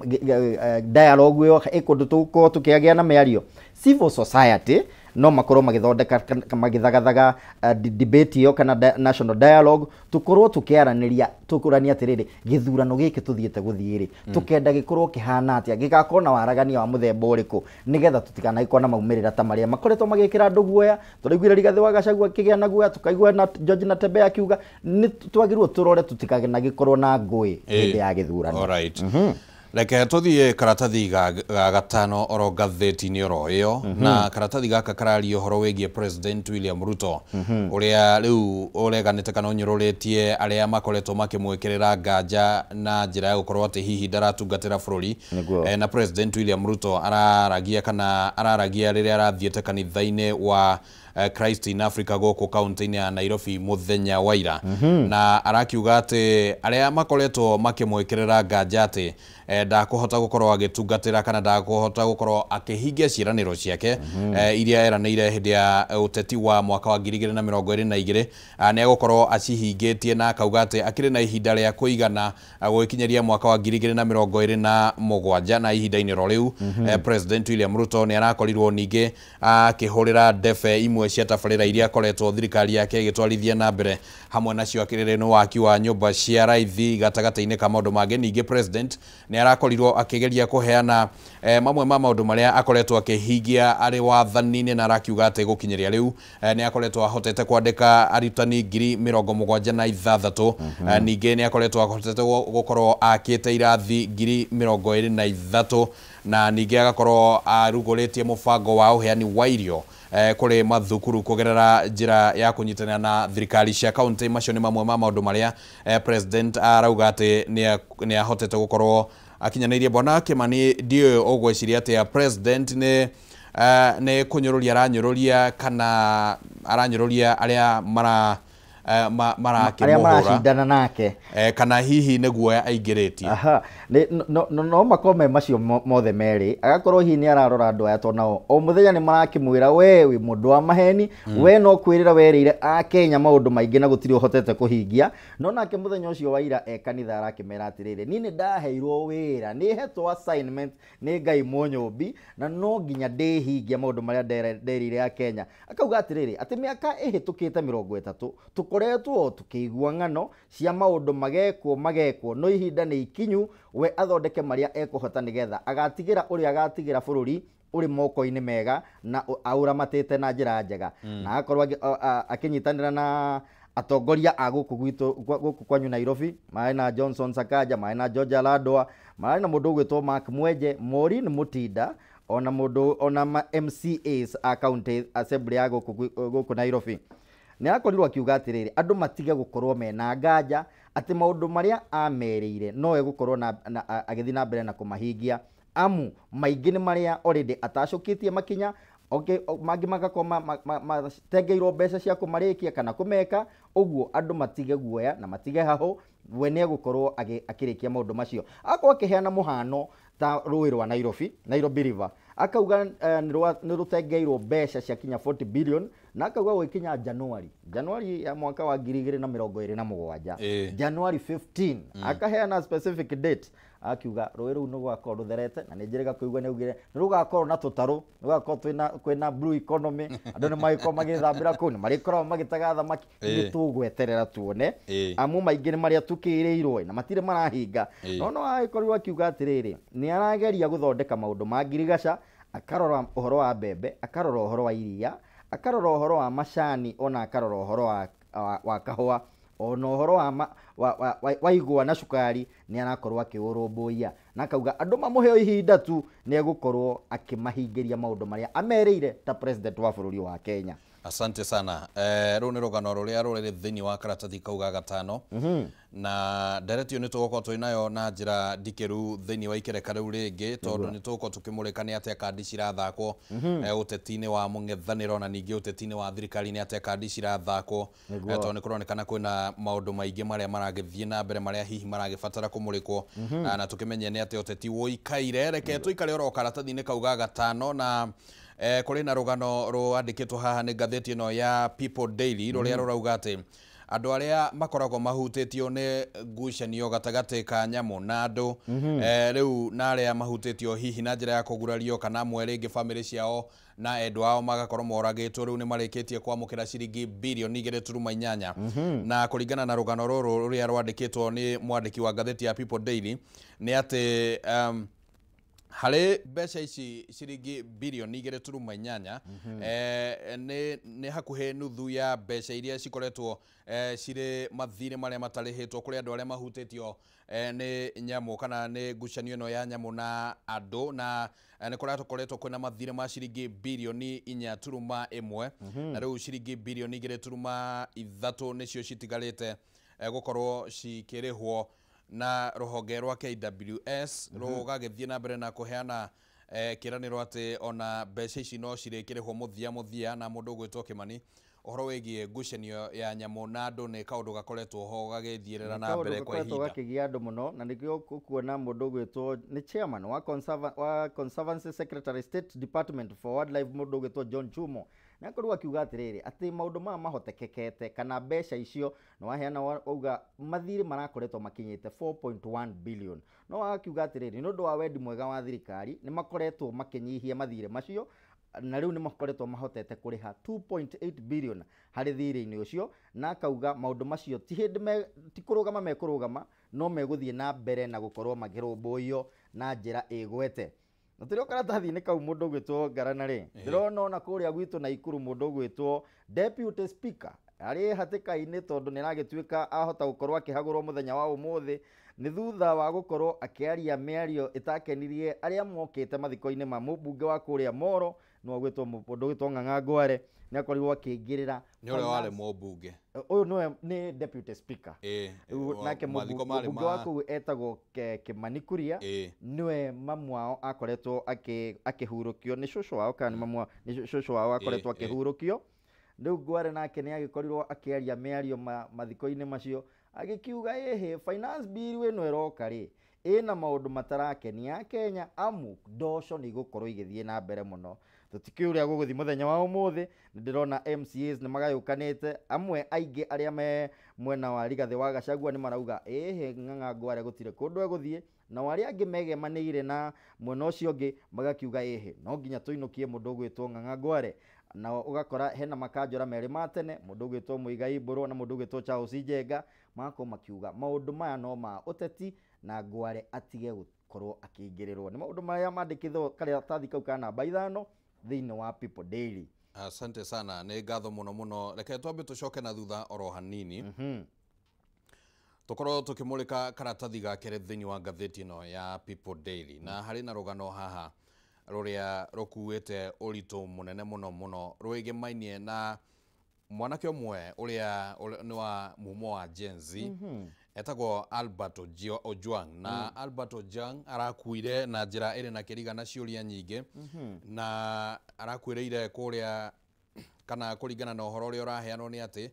[SPEAKER 2] dialogue ĩyo ĩ kũndũ tũgũkorwo tũkĩagĩa na mĩario, civil society no makorwo magĩthondeka magĩthagathaga debate ĩyo kana national dialogue, tukorwo tukiaranĩria tukũrania atĩrĩrĩ gĩthurano gĩkĩ tũthiĩte gũthiĩ rĩ tukenda gĩkorwo kĩhana atĩa, gĩgakorwo na waragania wa mũthemba ũrĩkũ, nĩgetha tũtikanagĩkorwo na maumĩrĩra ta marĩa makoretwo magĩkĩra andũ guoya. Tũraiguire Rigathĩ wa Gachagua akĩgĩa na guoya, tukaigua na George Natembeya akiuga nĩ twagĩrĩirwo tũrore tũtikanagĩkorwo na ngũĩ hĩndĩ ya gĩthurano.
[SPEAKER 1] Alright. Reke tũthiĩ karatathi ga gatano oro ngathĩti-inĩ oro ĩyo, na karatathi gaka kararia ũhoro wĩgiĩ President William Ruto ũrĩa rĩu ũreganĩte kana ũnyũrũrĩtie arĩa makoretwo makĩmwĩkĩrĩra nganja na njĩra ya gũkorwo atĩ hihi ndaratungatĩra bũrũri. Na President William Ruto araragia kana araragia rĩrĩa arathiĩte kanitha-inĩ wa Christ in Africa gũkũ kaunti-inĩ ya Nairobi mũthenya wa ira, na arakiuga atĩ arĩa makoretwo makĩmwĩkĩrĩra nganja atĩ ndakũhota gũkorwo agĩtungatĩra kana ndakũhota gũkorwo akĩhingia ciĩranĩro ciake iria eranĩire hĩndĩ ya ũteti wa mwaka wa 2022, nĩ egũkorwo acihingĩtie, na akauga atĩ akĩrĩ na ihinda rĩa kũigana gũgĩkinyĩria mwaka wa 2027. Na ihinda-inĩ ro rĩu President William Ruto nĩ arakorirwo ningĩ akĩhũrĩra ndebe imwe cia tabarĩra iria akoretwo thirikari yake ĩgĩtwarithia na mbere, hamwe nacio akĩrĩ nĩ waki wa nyũmba cia raithi gatagatĩ-inĩ ka maũndũ mangĩ. Ningĩ President nĩ arakorirwo akĩgeria kũheana mamwe ma maũndũ marĩa akoretwo akĩhingia arĩ wathani-inĩ, na arakiuga atĩ gũkinyĩria rĩu nĩ akoretwo ahotete kwandĩka arutani 76,000. Ningĩ nĩ akoretwo ahotete gũkorwo akĩte irathi 23,000, na ningĩ agakorwo arugũrĩtie mũbango wa ũheani wa irio kũrĩ mathukuru kũgerera njĩra ya kũnyitanĩra na thirikari cia kaunti. Macio nĩ mamwe ma maũndũ marĩa President arauga atĩ nĩ ahotete gũkorwo akinyanĩirie. Bwana Kimani, ndiũĩ ũgwĩciria atĩa President nĩ kũnyũrũria aranyũrũria kana aranyũrũria arĩa
[SPEAKER 2] maracindana nake,
[SPEAKER 1] kana hihi nĩ guoya aingĩrĩtie?
[SPEAKER 2] Aha, no makorwo me macio mothe merĩ, agakorwo hihi nĩ ararora andũ aya tondũ nao o mũthenya nĩ marakĩmwĩra we wĩ mũndũ wa maheni, we no kwĩrĩra werĩire Akenya maũndũ maingĩ na gũtirĩ ũhotete kũhingia. No nake mũthenya ũcio wa ira e kanitha arakĩmera atĩrĩrĩ, niĩ nĩ ndaheirwo wĩra, nĩ hetwo assignment nĩ Ngai Mũnyũmbi, na no nginya ndĩhingia maũndũ marĩa nderĩire Akenya. Akauga atĩrĩrĩ, atĩ mĩaka ĩhĩtũkĩte 30 tũkoretwo tukĩigua ng'ano cia maũndũ magekwo, no ihinda nĩ ikinyu we athondeke marĩa ekũhota nĩgetha agatigĩra ũrĩa agatigĩra bũrũri ũrĩ moko-inĩ mega na aũramatĩte na njĩra njega. Na akorwo akĩnyitanĩra na atongoria a gũkũ gwitũ gũkũ kwanyu Nairobi, marĩ na Johnson Sakaja, marĩ na George Aladwa, marĩ na mũndũ ũgwĩtwo Mark Mwenje, Maureen Mutinda, ona mũndũ ona MCAs a county assembly ya gũkũ Nairobi. Nĩ akorirwo akiuga atĩrĩrĩ, andũ matige gũkorwo mena nganja atĩ maũndũ marĩa amerĩire no egũkorwo agĩthiĩ na mbere na kũmahingia, amu maingĩ nĩ marĩa already atacũkĩtie makinya, okay, mangĩ magakorwo matengeirwo mbeca cia kũmarĩkia kana kũmeka. Ũguo andũ matige guoya na matige hahũ, we nĩ egũkorwo akĩrĩkia maũndũ macio. Akorwo akĩheana mũhano ta rũĩ rwa Nairobi, Nairobi River, akauga nĩ rũtengeirwo mbeca cia kinya 40 billion, na akauga gũgĩkinya January ya mwaka wa 2027, January 15, akaheana specific date, akiuga rũĩ rũu nĩ rũgakorwo rũtherete, na nĩ njĩrĩga kũigua nĩ augire nĩ rũgakorwo na tũtarũ, nĩ rũgakorwo kwĩna blue economy, andũ nĩ magĩkorwo magĩthambĩra kũu, nĩ marĩkoragwo magĩtega thamaki. Nĩ tũgweterera tuone, amu maingĩ nĩ marĩa tũkĩrĩirwo na matirĩ marahinga. No no agĩkorirwo akiuga atĩrĩrĩ, nĩ arageria gũthondeka maũndũ ma ngirigaca, akarora ũhoro wa mbembe, akarora ũhoro wa iria, akarora ũhoro wa macani, ona akarora ũhoro wa kahũa, ona ũhoro wa igwa na cukari nĩ arakorwo akĩũrũmbũiya, na akauga andũ mamũhe ihinda tu nĩ egũkorwo akĩmahingĩria maũndũ marĩa amerĩire ta president wa bũrũri wa Kenya.
[SPEAKER 1] Asante sana. Rũu nĩ rũgano rũrĩa rũrĩ thĩinĩ wa karatathi kau ga gatano, na ndereti ĩyo nĩ tũgũkorwo twĩ nayo na njĩra ndikĩru thĩinĩ wa ikereka rĩu rĩngĩ, tondũ nĩ tũgũkorwo tũkĩmũrĩka nĩ atĩa kandi cirathakwo ũteti-inĩ wa mũng'ethanĩro, na ningĩ ũteti-inĩ wa thirikari nĩ atĩa kandi cirathakwo, tondũ nĩ kũronekana kwĩna maũndũ maingĩ marĩa maragĩthiĩ na mbere marĩa hihi maragĩbatara kũmũrĩkwo, na tũkĩmenye nĩ atĩa ũteti ũikaire. Reke tũikare oro karatathi-inĩ kau ga gatano, na kũrĩ na rũgano rwandĩkĩtwo haha nĩ ngathĩti ĩno ya People Daily rũrĩa rũrauga atĩ Andũ arĩa makoragwo mahutĩtio nĩ ngucanio gatagatĩ ka nyamũ na andũ, rĩu na arĩa mahutĩtio hihi na njĩra ya kũgurario kana amwe rĩngĩ bamĩrĩ ciao na endwa ao magakorwo moragĩtwo, rĩu nĩ marĩkĩtie kwamũkĩra ciringi birioni 2.8. Na kũringana na rũgano rũrũ rũrĩa rwandĩkĩtwo nĩ mwandĩki wa ngathĩti ya People Daily nĩ atĩ harĩ mbeca ici ciringi birioni 2.8, nĩ hakuhĩ nuthu ya mbeca iria cikoretwo cirĩ mathirĩ marĩa matarĩhĩtwo kũrĩ andũ arĩa mahutĩtio nĩ nyamũ kana nĩ ngucanio ĩno ya nyamũ na andũ. Na nĩ kũrakoretwo kwĩna mathirĩ ma ciringi birioni 4.1, na rĩu ciringi birioni 2.3 nĩcio citigarĩte gũkorwo cikĩrĩhwo na rũhonge rwa KWS rũgagĩthiĩ na mbere na kũheana kĩranĩro atĩ ona mbeca ici no cirĩkĩrĩhwo mũthia mũthia. Na mũndũ ũgwĩtwo Kĩmani, ũhoro wĩgiĩ ngucanio ya nyamũ na andũ nĩ kaũndũ gakoretwo ho gagĩthiĩrĩra na mbere kwa ihinda,
[SPEAKER 2] gakĩgia andũ mũno. Na nĩkĩo ũkuona mũndũ ũgwĩtwo nĩ chairman wa Conservancy Secretary State Department for Wildlife, mũndũ ũgwĩtwo John Chumo, nĩ akorirwo akiuga atĩrĩrĩ atĩ maũndũ maya mahotekekete kana mbeca icio nĩ waheana wauga mathirĩ marakoretwo makinyĩte 4.1 billion, no akiuga atĩrĩrĩ nĩ ũndũ wa wendi mwega wa thirikari nĩ makoretwo makĩnyihia mathirĩ macio, na rĩu nĩ makoretwo mahotete kũrĩha 2.8 billion harĩ thirĩ-inĩ ũcio. Na akauga maũndũ macio ti hĩndĩ ti kũrũgama mekũrũgama, no megũthiĩ na mbere na gũkorwo makĩrũmbũiyo na njĩra ĩgwete. Na tũrĩ o karatathi-inĩ kau mũndũ ũgwĩtwo Ngarana rĩ, ndĩrona ona kũrĩa gwitũ Naikuru mũndũ ũgwĩtwo Deputy Speaker arĩ hatĩka-inĩ tondũ nĩ aragĩtuĩka ahota gũkorwo akĩhagũrwo mũthenya wa ũmũthĩ nĩ thutha wa gũkorwo akĩaria mĩario ĩtakenirie arĩa mokĩte mathiko-inĩ ma mũmbunge wa kũrĩa Moro, nĩwe ũgwĩtwo mũndũ ũgwĩtwo Ng'ang'a Ngware. Nĩ akorirwo akĩingĩrĩra
[SPEAKER 1] nĩ ũrĩa warĩ mũmbunge
[SPEAKER 2] ũyũ nĩwe nĩ Deputy Speaker, nake mũmbunge wa kũu etagwo Kimani Kuria, nĩwe mamu wao akoretwo akĩhurũkio nĩ cũcũ wao kana nĩ mamu wao, nĩ cũcũ wao akoretwo akĩhurũkio. Rĩu Ngware nake nĩ agĩkorirwo akĩaria mĩario mathiko-inĩ macio agĩkiuga ĩhĩ finance bill ĩno ĩroka rĩ ĩna maũndũ matarakenia Kenya, amu ndoco nĩ igũkorwo igĩthiĩ na mbere mũno. Tũtikĩũĩ ũrĩa gũgũthiĩ mũthenya wa ũmũthĩ. Nĩ ndĩrona MCAs nĩ magayũkanĩte, amwe aingĩ arĩa me mwena wa Rigathĩ wa Gachagua nĩ marauga ĩhĩ Ng'ang'a Ngware gũtirĩ kũndũ egũthiĩ, nao arĩa angĩ megemanĩire na mwena ũcio ũngĩ magakiuga ĩhĩ no nginya tũinũkie mũndũ ũgwĩtwo Ng'ang'a Ngware. Na ũgakora hena makanjora merĩ ma tene, mũndũ ũgwĩtwo Muigai Mbũrũ na mũndũ ũgwĩtwo Charles Njenga, magakorwo makiuga maũndũ maya no ma ũteti na Ngware atige gũkorwo akĩingĩrĩrwo. Nĩ maũndũ marĩa mandĩkĩtwo karatathi kau ka namba 5 thĩinĩ wa People Daily.
[SPEAKER 1] Asante sana, nĩ ngatho mũno mũno. Reke twambe tũcoke na thutha oro hanini, tũkorwo tũkĩmũrĩka karatathi ga kerĩ thĩinĩ wa ngathĩti ĩno ya People Daily. Na harĩ na rũgano haha rũrĩa rũkuĩte ũritũ mũnene mũno mũno rwĩgĩmainie na mwanake ũmwe ũrĩa nĩ wa mumo wa Gen Z, etagwo Albert Ojwang. Na Albert Ojwang arakuire na njĩra ĩrĩ na kĩriga na ciũria nyingĩ, na arakuĩrĩire kũrĩa kana kũringana na ũhoro ũrĩa ũraheanwo nĩ atĩ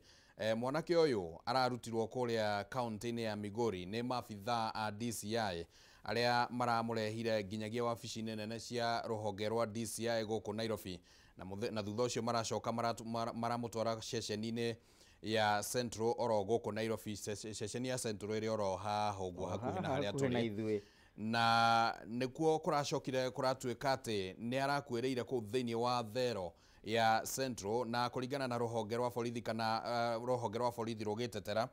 [SPEAKER 1] mwanake ũyũ ararutirwo kũrĩa kaunti-inĩ ya Migori nĩ maabithaa a DCI arĩa maramũrehire nginyagia wabici-inĩ nene cia rũhonge rwa DCI gũkũ Nairobi, na thutha ũcio maracoka maramũtwara ceceni-inĩ ya Central oro gũkũ Nairobi, ceceni ya Central ĩrĩ oro haha ũguo hakuhĩ na harĩa tũrĩ. Na nĩkuo kũracokire kũratuĩka atĩ nĩ arakuĩrĩire kũu thĩinĩ wa thero ya Central. Na kũringana na rũhonge rwa borithi kana rũhonge rwa borithi rũgĩtetera,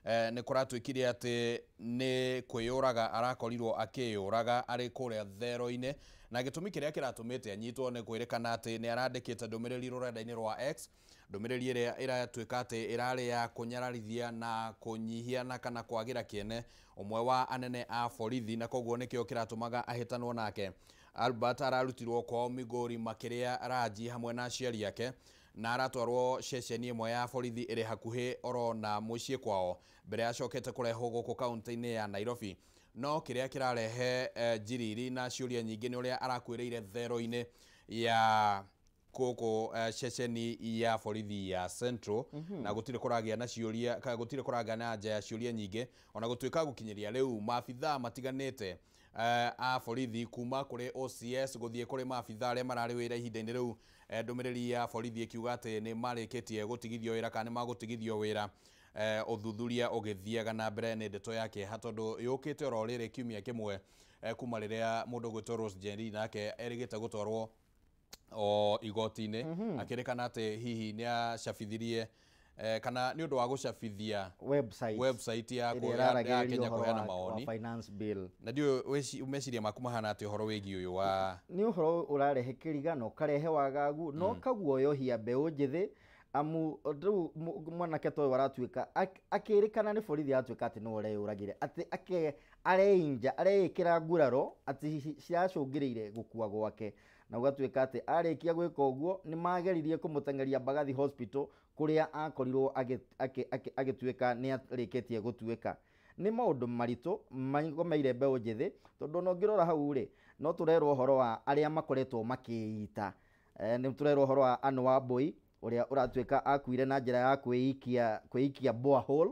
[SPEAKER 1] nĩ kũratuĩkire atĩ nĩ kwĩyũraga arakorirwo akĩyũraga arĩ kũrĩa thero-inĩ. Na gĩtũmi kĩrĩa kĩratũmĩte anyitwo nĩ kwĩrĩkana atĩ nĩ arandĩkĩte ndũmĩrĩri rũrenda-inĩ rwa X, ndũmĩrĩri ĩrĩa ĩratuĩka atĩ ĩrarĩ ya kũnyararithia na kũnyihia na kana kwagĩra kĩene ũmwe wa anene a borithi, na koguo nĩkĩo kĩratũmaga ahĩtanwo nake. Albert ararutirwo kwao Migori makĩrĩa ranji hamwe na aciari ake, na aratwarwo ceceni ĩmwe ya borithi ĩrĩ hakuhĩ oro na mũciĩ kwao mbere acokete kũrehwo gũkũ kaunti-inĩ ya Nairobi. No kĩrĩa kĩrarehe njiriri na ciũria nyingĩ nĩ ũrĩa arakuĩrĩire thero-inĩ ya gũkũ ceceni ya borithi ya Central, na gũtirĩ kũragĩa na ciũria kana gũtirĩ kũragĩa na anja ya ciũria nyingĩ, ona gũtuĩka gũkinyĩria rĩu maabithaa matiganĩte a borithi kuma kũrĩ OCS gũthiĩ kũrĩ maabithaa arĩa mararĩ wĩra ihinda-inĩ rĩu, ndũmĩrĩri ya borithi ĩkiuga atĩ nĩ marĩkĩtie gũtigithio wĩra kana nĩ magũtigithio wĩra. Ũthuthuria ũgĩthiaga na mbere nĩ ndeto ya kĩeha tondũ yũkĩte oro rĩrĩ kiumia kĩmwe kuma rĩrĩa mũndũ ũgwĩtwo Rose Njeri nake erĩgĩte gũtwarwo o igoti-inĩ akĩrĩkana atĩ hihi nĩ acabithirie kana nĩ ũndũ wa gũcabithia
[SPEAKER 2] website
[SPEAKER 1] ya Kenya kũheana maoni
[SPEAKER 2] finance bill.
[SPEAKER 1] Na ndiũĩ meciria maku mahana atĩ ũhoro wĩgiĩ ũyũ wa
[SPEAKER 2] nĩ ũhoro ũrarehe kĩrigano karehe wagagu no kaguoyohia mbeũ njĩthĩ amu rĩu mwanake ta ũyũ aratuĩka akĩrĩkana nĩ borithi aratuĩka atĩ nĩwe ũreyũragire atĩ areinja areĩkĩra nguraro atĩ ciracũngĩrĩire gũkua gwake na gũgatuĩka atĩ arĩkia gwĩka ũguo nĩ mageririe kũmũteng'eria Mbagathi Hospital kũrĩa akorirwo agĩtuĩka nĩ arĩkĩtie gũtuĩka. Nĩ maũndũ maritũ magomeire mbeũ njĩthĩ tondũ ona ũngĩrora hau rĩ no tũrerwo ũhoro wa arĩa makoretwo makĩita. Nĩ tũrerwo ũhoro wa Anne Wambui ũrĩa ũratuĩka akuire na njĩra ya kwĩikia borehole.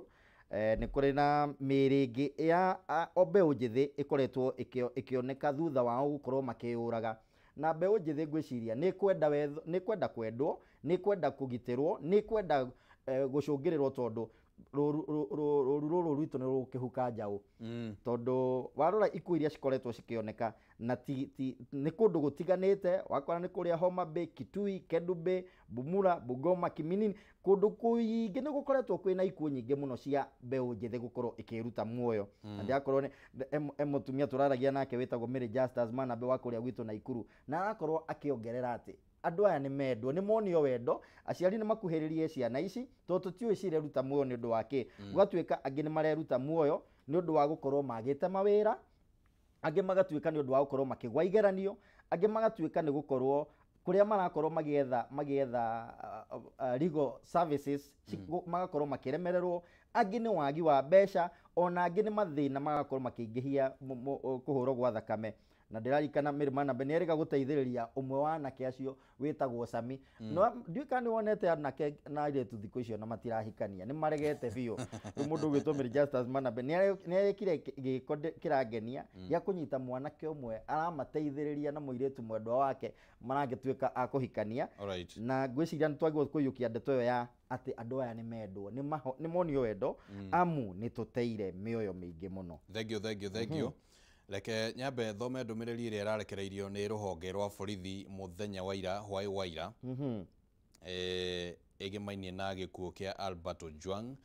[SPEAKER 2] Nĩ kũrĩ na mĩĩrĩ ĩngĩ ya mbeũ njĩthĩ ĩkoretwo ĩkĩoneka thutha wao gũkorwo makĩyũraga. Na mbeũ njĩthĩ ngwĩciria nĩ kwenda kwendwo, nĩ kwenda kũgitĩrwo, nĩ kwenda gũcũngĩrĩrwo tondũ rũru rũrũ rwitũ nĩ rũkĩhuka njaũ. Tondũ warora ikuũ iria cikoretwo cikĩoneka na nĩ kũndũ gũtiganĩte, wakora nĩ kũrĩa Homa Bay, Kitui, Kendu Bay, Bumula, Bungoma, Kiminini, kũndũ kũingĩ nĩ gũkoretwo kwĩna ikuũ nyingĩ mũno cia mbeũ njĩthĩ gũkorwo ĩkĩruta muoyo. Na ndĩrakorwo nĩ mũtumia tũraragia nake wĩtagwo Mary Justus Manabe wa kũrĩa gwitũ Naikuru, na arakorwo akĩongerera atĩ andũ aya nĩ mendwo, nĩ monio wendo, aciari nĩ makuhĩrĩrie ciana ici tondũ tũtiũĩ cireruta muoyo nĩ ũndũ wa kĩ. Gũgatuĩka angĩ nĩ mareruta muoyo nĩ ũndũ wa gũkorwo magĩte mawĩra, angĩ magatuĩka nĩ ũndũ wa gũkorwo makĩgwa igeranio, angĩ magatuĩka nĩ gũkorwo kũrĩa marakorwo magĩetha legal services magakorwo makĩremererwo, angĩ nĩ wagi wa mbeca, ona angĩ nĩ mathĩna magakorwo makĩingĩhia kũhũrwo gwa thakame. Na ndĩrarikana Mary Manabe nĩ erĩga gũteithĩrĩria ũmwe wa anake acio wĩtagwo Sami. No ndiũĩ kana nĩ wonete anake na airĩtu thikũ icio na matirahikania, nĩ maregete biũ. Rĩu mũndũ ũgwĩtwo Mary Justus Manabe nĩ arekire gĩko kĩrangenia gĩa kũnyita mwanake ũmwe aramateithĩrĩria na mũirĩtu mwendwa wake maragĩtuĩka a kũhikania. Na ngwĩciria nĩ twagĩrĩirwo kũiyũkia ndeto ĩyo ya atĩ andũ aya nĩ mendwo, nĩ monio wendo, amu nĩ tũteire mĩoyo mĩingĩ mũno.
[SPEAKER 1] Thank you, thank you, thank you. Reke nyambe thome ndũmĩrĩri ĩrĩa ĩrarekereirio nĩ rũhonge rwa borithi mũthenya wa ira, hwaĩ wa ira, ĩgĩmainie na gĩkuũ kĩa Albert Ojwang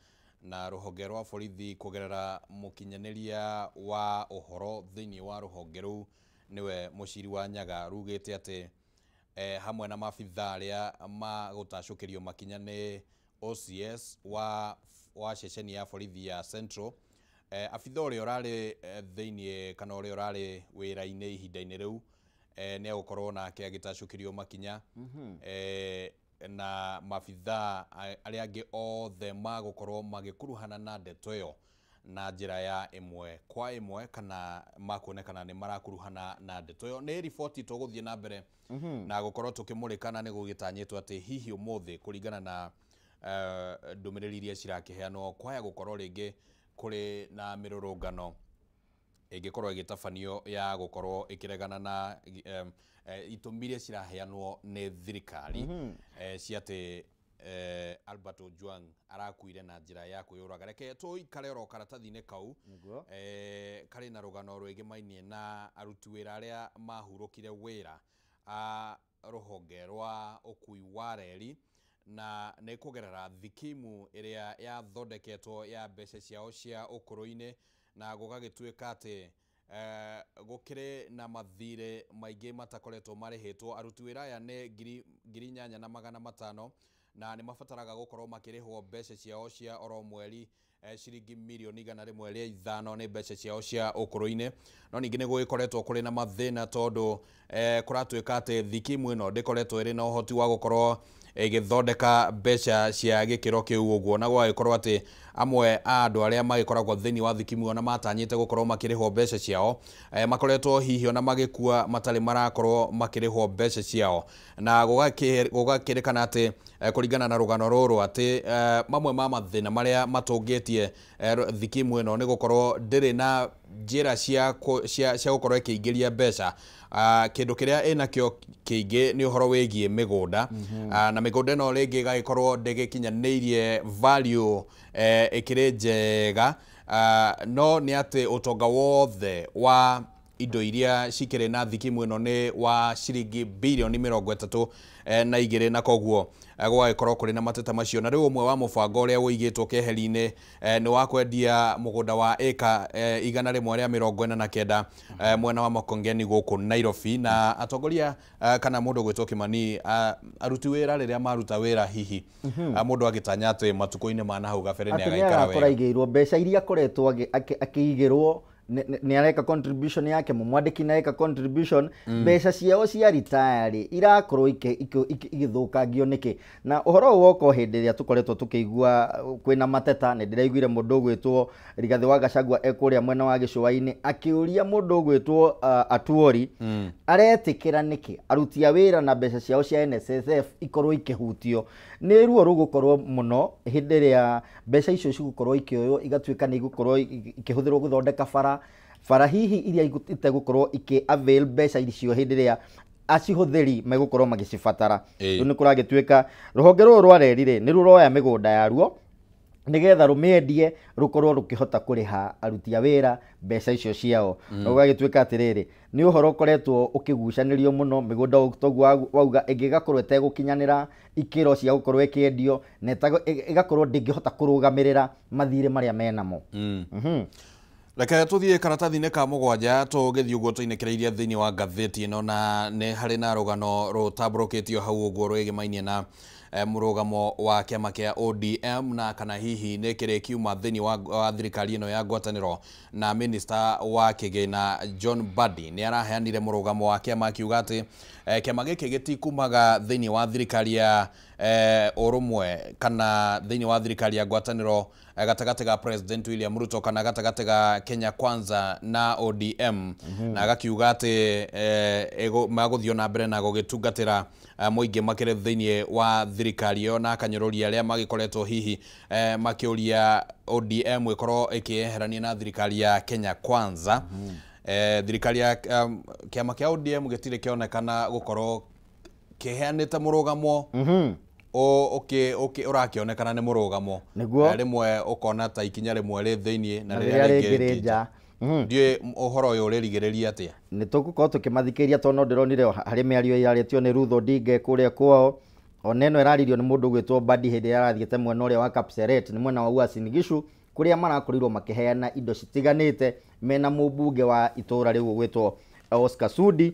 [SPEAKER 1] na rũhonge rwa borithi kũgerera mũkinyanĩria wa ũhoro thĩinĩ wa rũhonge rũu nĩwe Mũciri wa Nyaga rugĩte atĩ hamwe na maabithaa arĩa magũtacũkĩrio makinya nĩ OCS wa ceceni ya borithi ya Central. Abitha ũrĩa ũrarĩ thĩinĩ kana ũrĩa ũrarĩ wĩra-inĩ ihinda-inĩ rĩu nĩ egũkorwo nake agĩtacũkĩrio makinya na maabithaa arĩa angĩ othe magũkorwo magĩkuruhana na ndeto ĩyo na njĩra ya ĩmwe kwa ĩmwe kana makuonekana nĩ marakuruhana na ndeto ĩyo. Nĩ riboti tũgũthiĩ na mbere na gũkorwo tũkĩmũrĩka na nĩ gũgĩtanyĩtwo atĩ hihi ũmũthĩ kũringana na ndũmĩrĩri iria cirakĩheanwo kwaya gũkorwo rĩngĩ kũrĩ na mĩrũrũngano ĩngĩkorwo ĩgĩtabanio ya gũkorwo ĩkĩregana na itũmi iria ciraheanwo nĩ thirikari cia atĩ Albert Ojwang arakuire na njĩra ya kwĩyũraga. Reke tũikare oro karatathi-inĩ kau karĩ na rũgano rwĩgĩmainie na aruti wĩra arĩa mahurũkire wĩra a rũhonge rwa ũkui wa reri na nĩ kũgerera thikimu ĩrĩa yathondeketwo ya mbeca ciao cia ũkũrũ-inĩ na gũgagĩtuĩka atĩ gũkĩrĩ na mathirĩ maingĩ matakoretwo marĩhĩtwo. Aruti wĩra aya nĩ 8,500 na nĩ mabataraga gũkorwo makĩrĩhwo mbeca ciao cia oro mweri ciringi mirioni 105 nĩ mbeca ciao cia ũkũrũ-inĩ. No ningĩ nĩ gũgĩkoretwo kũrĩ na mathĩna tondũ kũratuĩka atĩ thikimu ĩno ndĩkoretwo ĩrĩ na ũhoti wa gũkorwo ĩgĩthondeka mbeca cia gĩkĩro kĩu ũguo, na gũgagĩkorwo atĩ amwe a andũ arĩa magĩkoragwo thĩinĩ wa thikimu ĩyo na matanyĩte gũkorwo makĩrĩhwo mbeca ciao makoretwo hihi ona magĩkua matarĩ marakorwo makĩrĩhwo mbeca ciao, na gũgakĩrĩkana atĩ kũringana na rũgano rũrũ atĩ mamwe ma mathĩna marĩa matũngĩtie thikimu ĩno nĩ gũkorwo ndĩrĩ na njĩra cia gũkorwo ĩkĩingĩria mbeca. Kĩndũ kĩrĩa ĩnakĩo kĩingĩ nĩ ũhoro wĩgiĩ mĩgũnda, na mĩgũnda ĩno rĩngĩ ĩgagĩkorwo ndĩgĩkinyanĩirie value ĩkĩrĩ njega, no nĩ atĩ ũtonga wothe wa indo iria cikĩrĩ na thikimu ĩno nĩ wa ciringi birioni 32, na koguo gũgagĩkorwo kũrĩ na mateta macio. Na rĩu ũmwe wa mũbango ũrĩa ũigĩtwo keheri-inĩ nĩ wa kwendia mũgũnda wa ĩka 149 mwena wa Makongeni gũkũ Nairobi. Na atongoria kana mũndũ gwĩtwo Kimani, aruti wĩra rĩrĩa maruta wĩra hihi mũndũ agĩtanya atĩ matukũ-inĩ ma nahau gabere nĩ agaikara wega,
[SPEAKER 2] aigĩirwo mbeca iria akoretwo akĩigĩrwo, nĩ areka contribution yake, mũmwandĩki nĩ areka contribution, mbeca ciao cia retire irakorwo igĩthũkangio nĩkĩ? Na ũhoro ũyũ woka o hĩndĩ ĩrĩa tũkoretwo tũkĩigua kwĩna mateta. Nĩ ndĩraiguire mũndũ ũgwĩtwo Rigathĩ wa Gachagua e kũrĩa mwena wa gĩcũa-inĩ akĩũria mũndũ ũgwĩtwo Atuori aretĩkĩra nĩkĩ aruti a wĩra na mbeca ciao cia NSSF ikorwo ikĩhutio. Nĩ ruo rũgũkorwo mũno hĩndĩ ĩrĩa mbeca icio cigũkorwo ikĩoywo igatuĩka nĩ igũkorwo ikĩhũthĩrwo gũthondeka bara bara hihi iria itegũkorwo ikĩ avail mbeca icio hĩndĩ ĩrĩa acihũthĩri megũkorwo magĩcibatara. Rĩu nĩ kũragĩtuĩka rũhonge rũrũ rwa reri rĩ nĩ rũroya mĩgũnda yaruo nĩgetha rũmĩendie rũkorwo rũkĩhota kũrĩha aruti a wĩra mbeca icio ciao. Na gũgagĩtuĩka atĩrĩrĩ, nĩ ũhoro ũkoretwo ũkĩgucanĩrio mũno. Mĩgũnda toguo wauga ĩngĩ ĩgakorwo ĩtegũkinyanĩra ikĩro cia gũkorwo ĩkĩendio na ĩgakorwo ndĩngĩhota kũrũgamĩrĩra mathirĩ marĩa menamo.
[SPEAKER 1] Reke tũthiĩ karatathi-inĩ ka mũgwanja tũgĩthiĩ ũguo tũinĩkĩrĩirie thĩinĩ wa ngathĩti ĩno, na nĩ harĩ na rũgano rũtambũrũkĩtio hau ũguo rwĩgĩmainie na mũrũgamo wa kĩama kĩa ODM na kana hihi nĩ kĩrĩ kiuma thĩinĩ wa thirikari ĩno ya ngwatanĩro. Na minister wa kĩgĩna John Mbadi nĩ araheanire mũrũgamo wa kĩama akiuga atĩ kĩama gĩkĩ gĩtikumaga thĩinĩ wa thirikari ya ũrũmwe kana thĩinĩ wa thirikari ya ngwatanĩro gatagatĩ ga President William Ruto kana gatagatĩ ga Kenya Kwanza na ODM, na agakiuga atĩ magũthiĩ na mbere na gũgĩtungatĩra mũingĩ makĩrĩ thĩinĩ wa thirikari ĩyo, na akanyũrũria arĩa magĩkoretwo hihi makĩũria ODM ĩkorwo ĩkĩeherania na thirikari ya Kenya Kwanza. Thirikari ya kĩama kĩa ODM gĩtirĩ kĩonekana gũkorwo kĩheanĩte mũrũgamo ũrakĩonekana nĩ mũrũgamo. Rĩmwe ũkona ta ikinya rĩmwe rĩ thĩinĩ na rĩrĩa rĩngĩ rĩ nja. Ndiũĩ ũhoro ũyũ ũrĩrigĩrĩria atĩa.
[SPEAKER 2] Nĩ tũgũkorwo tũkĩmathikĩrĩria tondũ no ndĩronire harĩ mĩario yarĩtio nĩ Ruth Odinga kũrĩa kwao, ona ĩno ĩraririo nĩ mũndũ ũgwĩtwo Mbadi hĩndĩ ĩrĩa arathiĩte mwena ũrĩa wa Kapseret, nĩ mwena wa Uasin Gishu, kũrĩa marakorirwo makĩheana indo citiganĩte mena mũmbunge wa itũra rĩu ũgwĩtwo Oscar Sudi.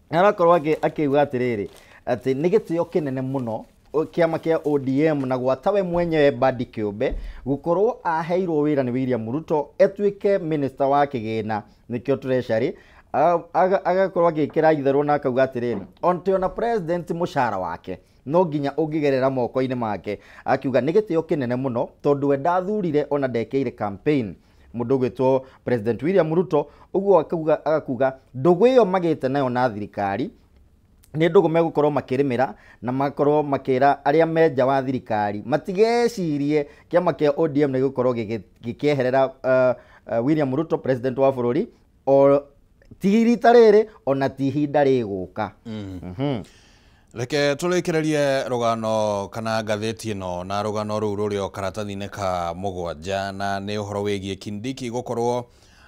[SPEAKER 2] Arakorwo akiuga atĩrĩrĩ atĩ nĩ gĩtĩo kĩnene mũno kĩama kĩa ODM na gwata we mwenyewe Mbadi kĩũmbe gũkorwo aheirwo wĩra nĩ William Ruto etuĩke minister wa kĩgĩna nĩkĩo treasury. Agakorwo agĩkĩra itherũ na akauga atĩrĩrĩ ona president mũcara wake no nginya ũngĩgerera moko-inĩ make, akiuga nĩ gĩtĩo kĩnene mũno tondũ we ndathurire ona ndekĩire campaign mũndũ ũgwĩtwo President William Ruto. Ũguo agakuga ndũgũ ĩyo magĩte nayo na thirikari nĩ ndũgũ megũkorwo makĩrĩmĩra na makorwo makĩra arĩa me nja wa thirikari matigecirie kĩama kĩa ODM nĩ gĩgũkorwo gĩkĩeherera William Ruto president wa bũrũri o ti rita rĩrĩ ona ti ihinda rĩgũka.
[SPEAKER 1] Reke tũrĩkĩrĩrie rũgano kana ngathĩti ĩno na rũgano rũu rũrĩ o karatathi-inĩ ka mũgwanja, na nĩ ũhoro wĩgiĩ Kindiki gũkorwo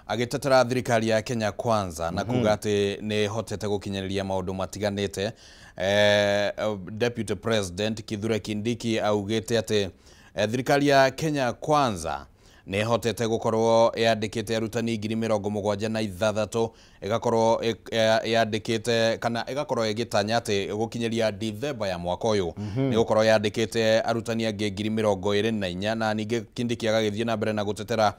[SPEAKER 1] agĩtetera thirikari ya Kenya Kwanza na kuga atĩ nĩ ĩhotete gũkinyanĩria maũndũ matiganĩte. Deputy President Kithure Kindiki augĩte atĩ thirikari ya Kenya Kwanza nĩ ĩhotete gũkorwo yandĩkĩte arutani 76,000, ĩgakorwo yandĩkĩte kana ĩgakorwo ĩgĩtanya atĩ gũkinyĩria Dithemba ya mwaka ũyũ nĩ gũkorwo yandĩkĩte arutani angĩ 24,000. Na ningĩ Kindiki agagĩthiĩ na mbere na gũtetera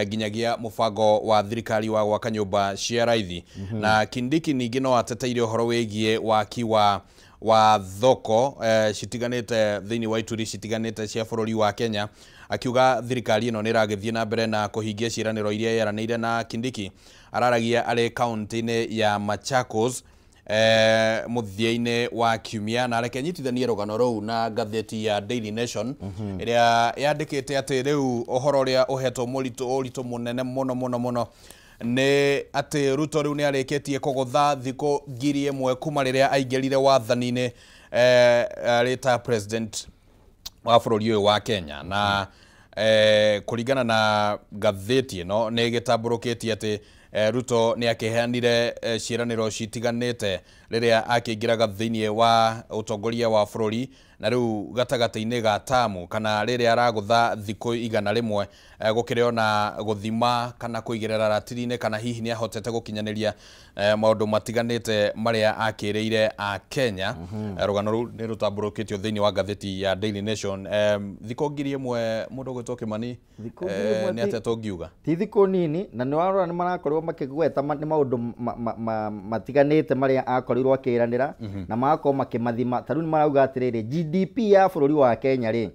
[SPEAKER 1] nginyagia mũbango wa thirikari wa gwaka nyũmba cia raithi. Na Kindiki ningĩ no ateteire ũhoro wĩgiĩ waki wa thoko citiganĩte thĩinĩ wa ituri citiganĩte cia bũrũri wa Kenya, akiuga thirikari ĩno nĩ ĩragĩthiĩ na mbere na kũhingia ciĩranĩro iria yeranĩire. Na Kindiki araragia arĩ kaunti-inĩ ya Machakos mũthia-inĩ wa kiumia. Na reke nyitithanie rũgano rũu na ngathĩti ya Daily Nation ĩrĩa yandĩkĩte atĩ rĩu ũhoro ũrĩa ũhetwo ũritũ mũnene mũno mũno mũno nĩ atĩ Ruto rĩu nĩ arĩkĩtie kũgũtha thikũ 1,000 kuma rĩrĩa aingĩrire wathani-inĩ arĩ ta president wa bũrũri ũyũ wa Kenya. Na Kũringana na ngathĩti ĩno nĩ ĩgĩtambũrũkĩtie atĩ Ruto nĩ akĩheanire ciĩranĩro citiganĩte rĩrĩa akĩingĩraga thĩinĩ wa ũtongoria wa bũrũri, na rĩu gatagatĩ-inĩ ga tamu kana rĩrĩa aragũtha thikũ 100 gũkĩrĩ ona gũthima kana kũigĩrĩra ratiri-inĩ kana hihi nĩ ahotete gũkinyanĩria maũndũ matiganĩte marĩa akĩrĩire a Kenya. Rũgano rũu nĩ rũtambũrũkĩtio thĩinĩ wa ngathĩti ya Daily Nation. Thikũ 1000 mũndũ ũgwĩtwo Kimani,
[SPEAKER 2] Thikũ 1000
[SPEAKER 1] nĩ atĩa tũngiuga?
[SPEAKER 2] Ti thikũ nini, na nĩ warora nĩ marakorirwo makĩgweta nĩ maũndũ matiganĩte marĩa akorirwo akĩranĩra na magakorwo makĩmathima. Ta rĩu nĩ marauga atĩrĩrĩ, GDP ya bũrũri wa Kenya rĩ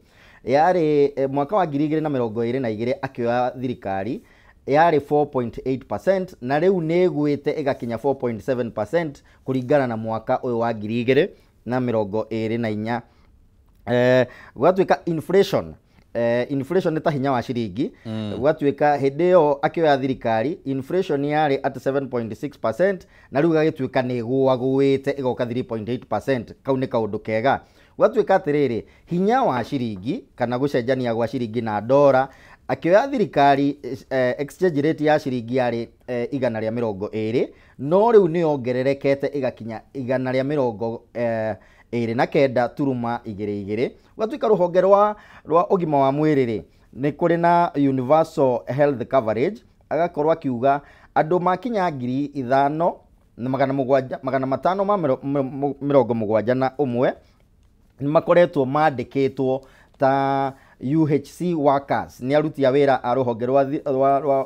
[SPEAKER 2] yarĩ mwaka wa 2022 akĩoya thirikari yarĩ 4.8% na rĩu nĩ ĩgwĩte ĩgakinya 4.7% kũringana na mwaka ũyũ wa 2024. Gwatuĩka inflation, inflation nĩ ta hinya wa ciringi. Gwatuĩka hĩndĩ ĩyo akĩoya thirikari inflation yarĩ at 7.6% na rĩu gagĩtuĩka nĩ ĩgũagũĩte ĩgoka 3.8%. Kau nĩ kaũndũ kega. Gwatuĩka atĩrĩrĩ, hinya wa ciringi kana gũcenjania gwa ciringi na ndora, akĩoya thirikari exchange rate ya ciringi yarĩ 120, no rĩu nĩ yongererekete ĩgakinya 129.22. Gwatuĩka rũhonge rwa ũgima wa mwĩrĩ rĩ, nĩ kũrĩ na universal health coverage, agakorwo akiuga andũ makinya 5,571 nĩ makoretwo mandĩkĩtwo ta UHC workers, nĩ aruti a wĩra a rũhonge rwa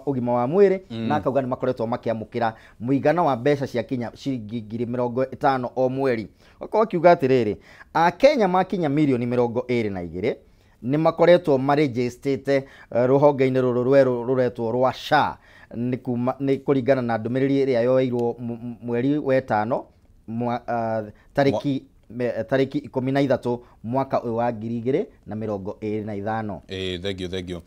[SPEAKER 2] ũgima wa mwĩrĩ, na akauga nĩ makoretwo makĩamũkĩra mũigana wa mbeca cia kinya ciringi 50,000 o mweri. Akorwo akiuga atĩrĩrĩ, Akenya makinya mirioni 22 nĩ makoretwo marĩnjĩstĩte rũhonge-inĩ rũrũ rwerũ rũretwo rwa SHA, nĩ kũringana na ndũmĩrĩri ĩrĩa yoeirwo mweri wa 5 tarĩki 13 mwaka ũyũ wa 2025.
[SPEAKER 1] Thank you, thank you.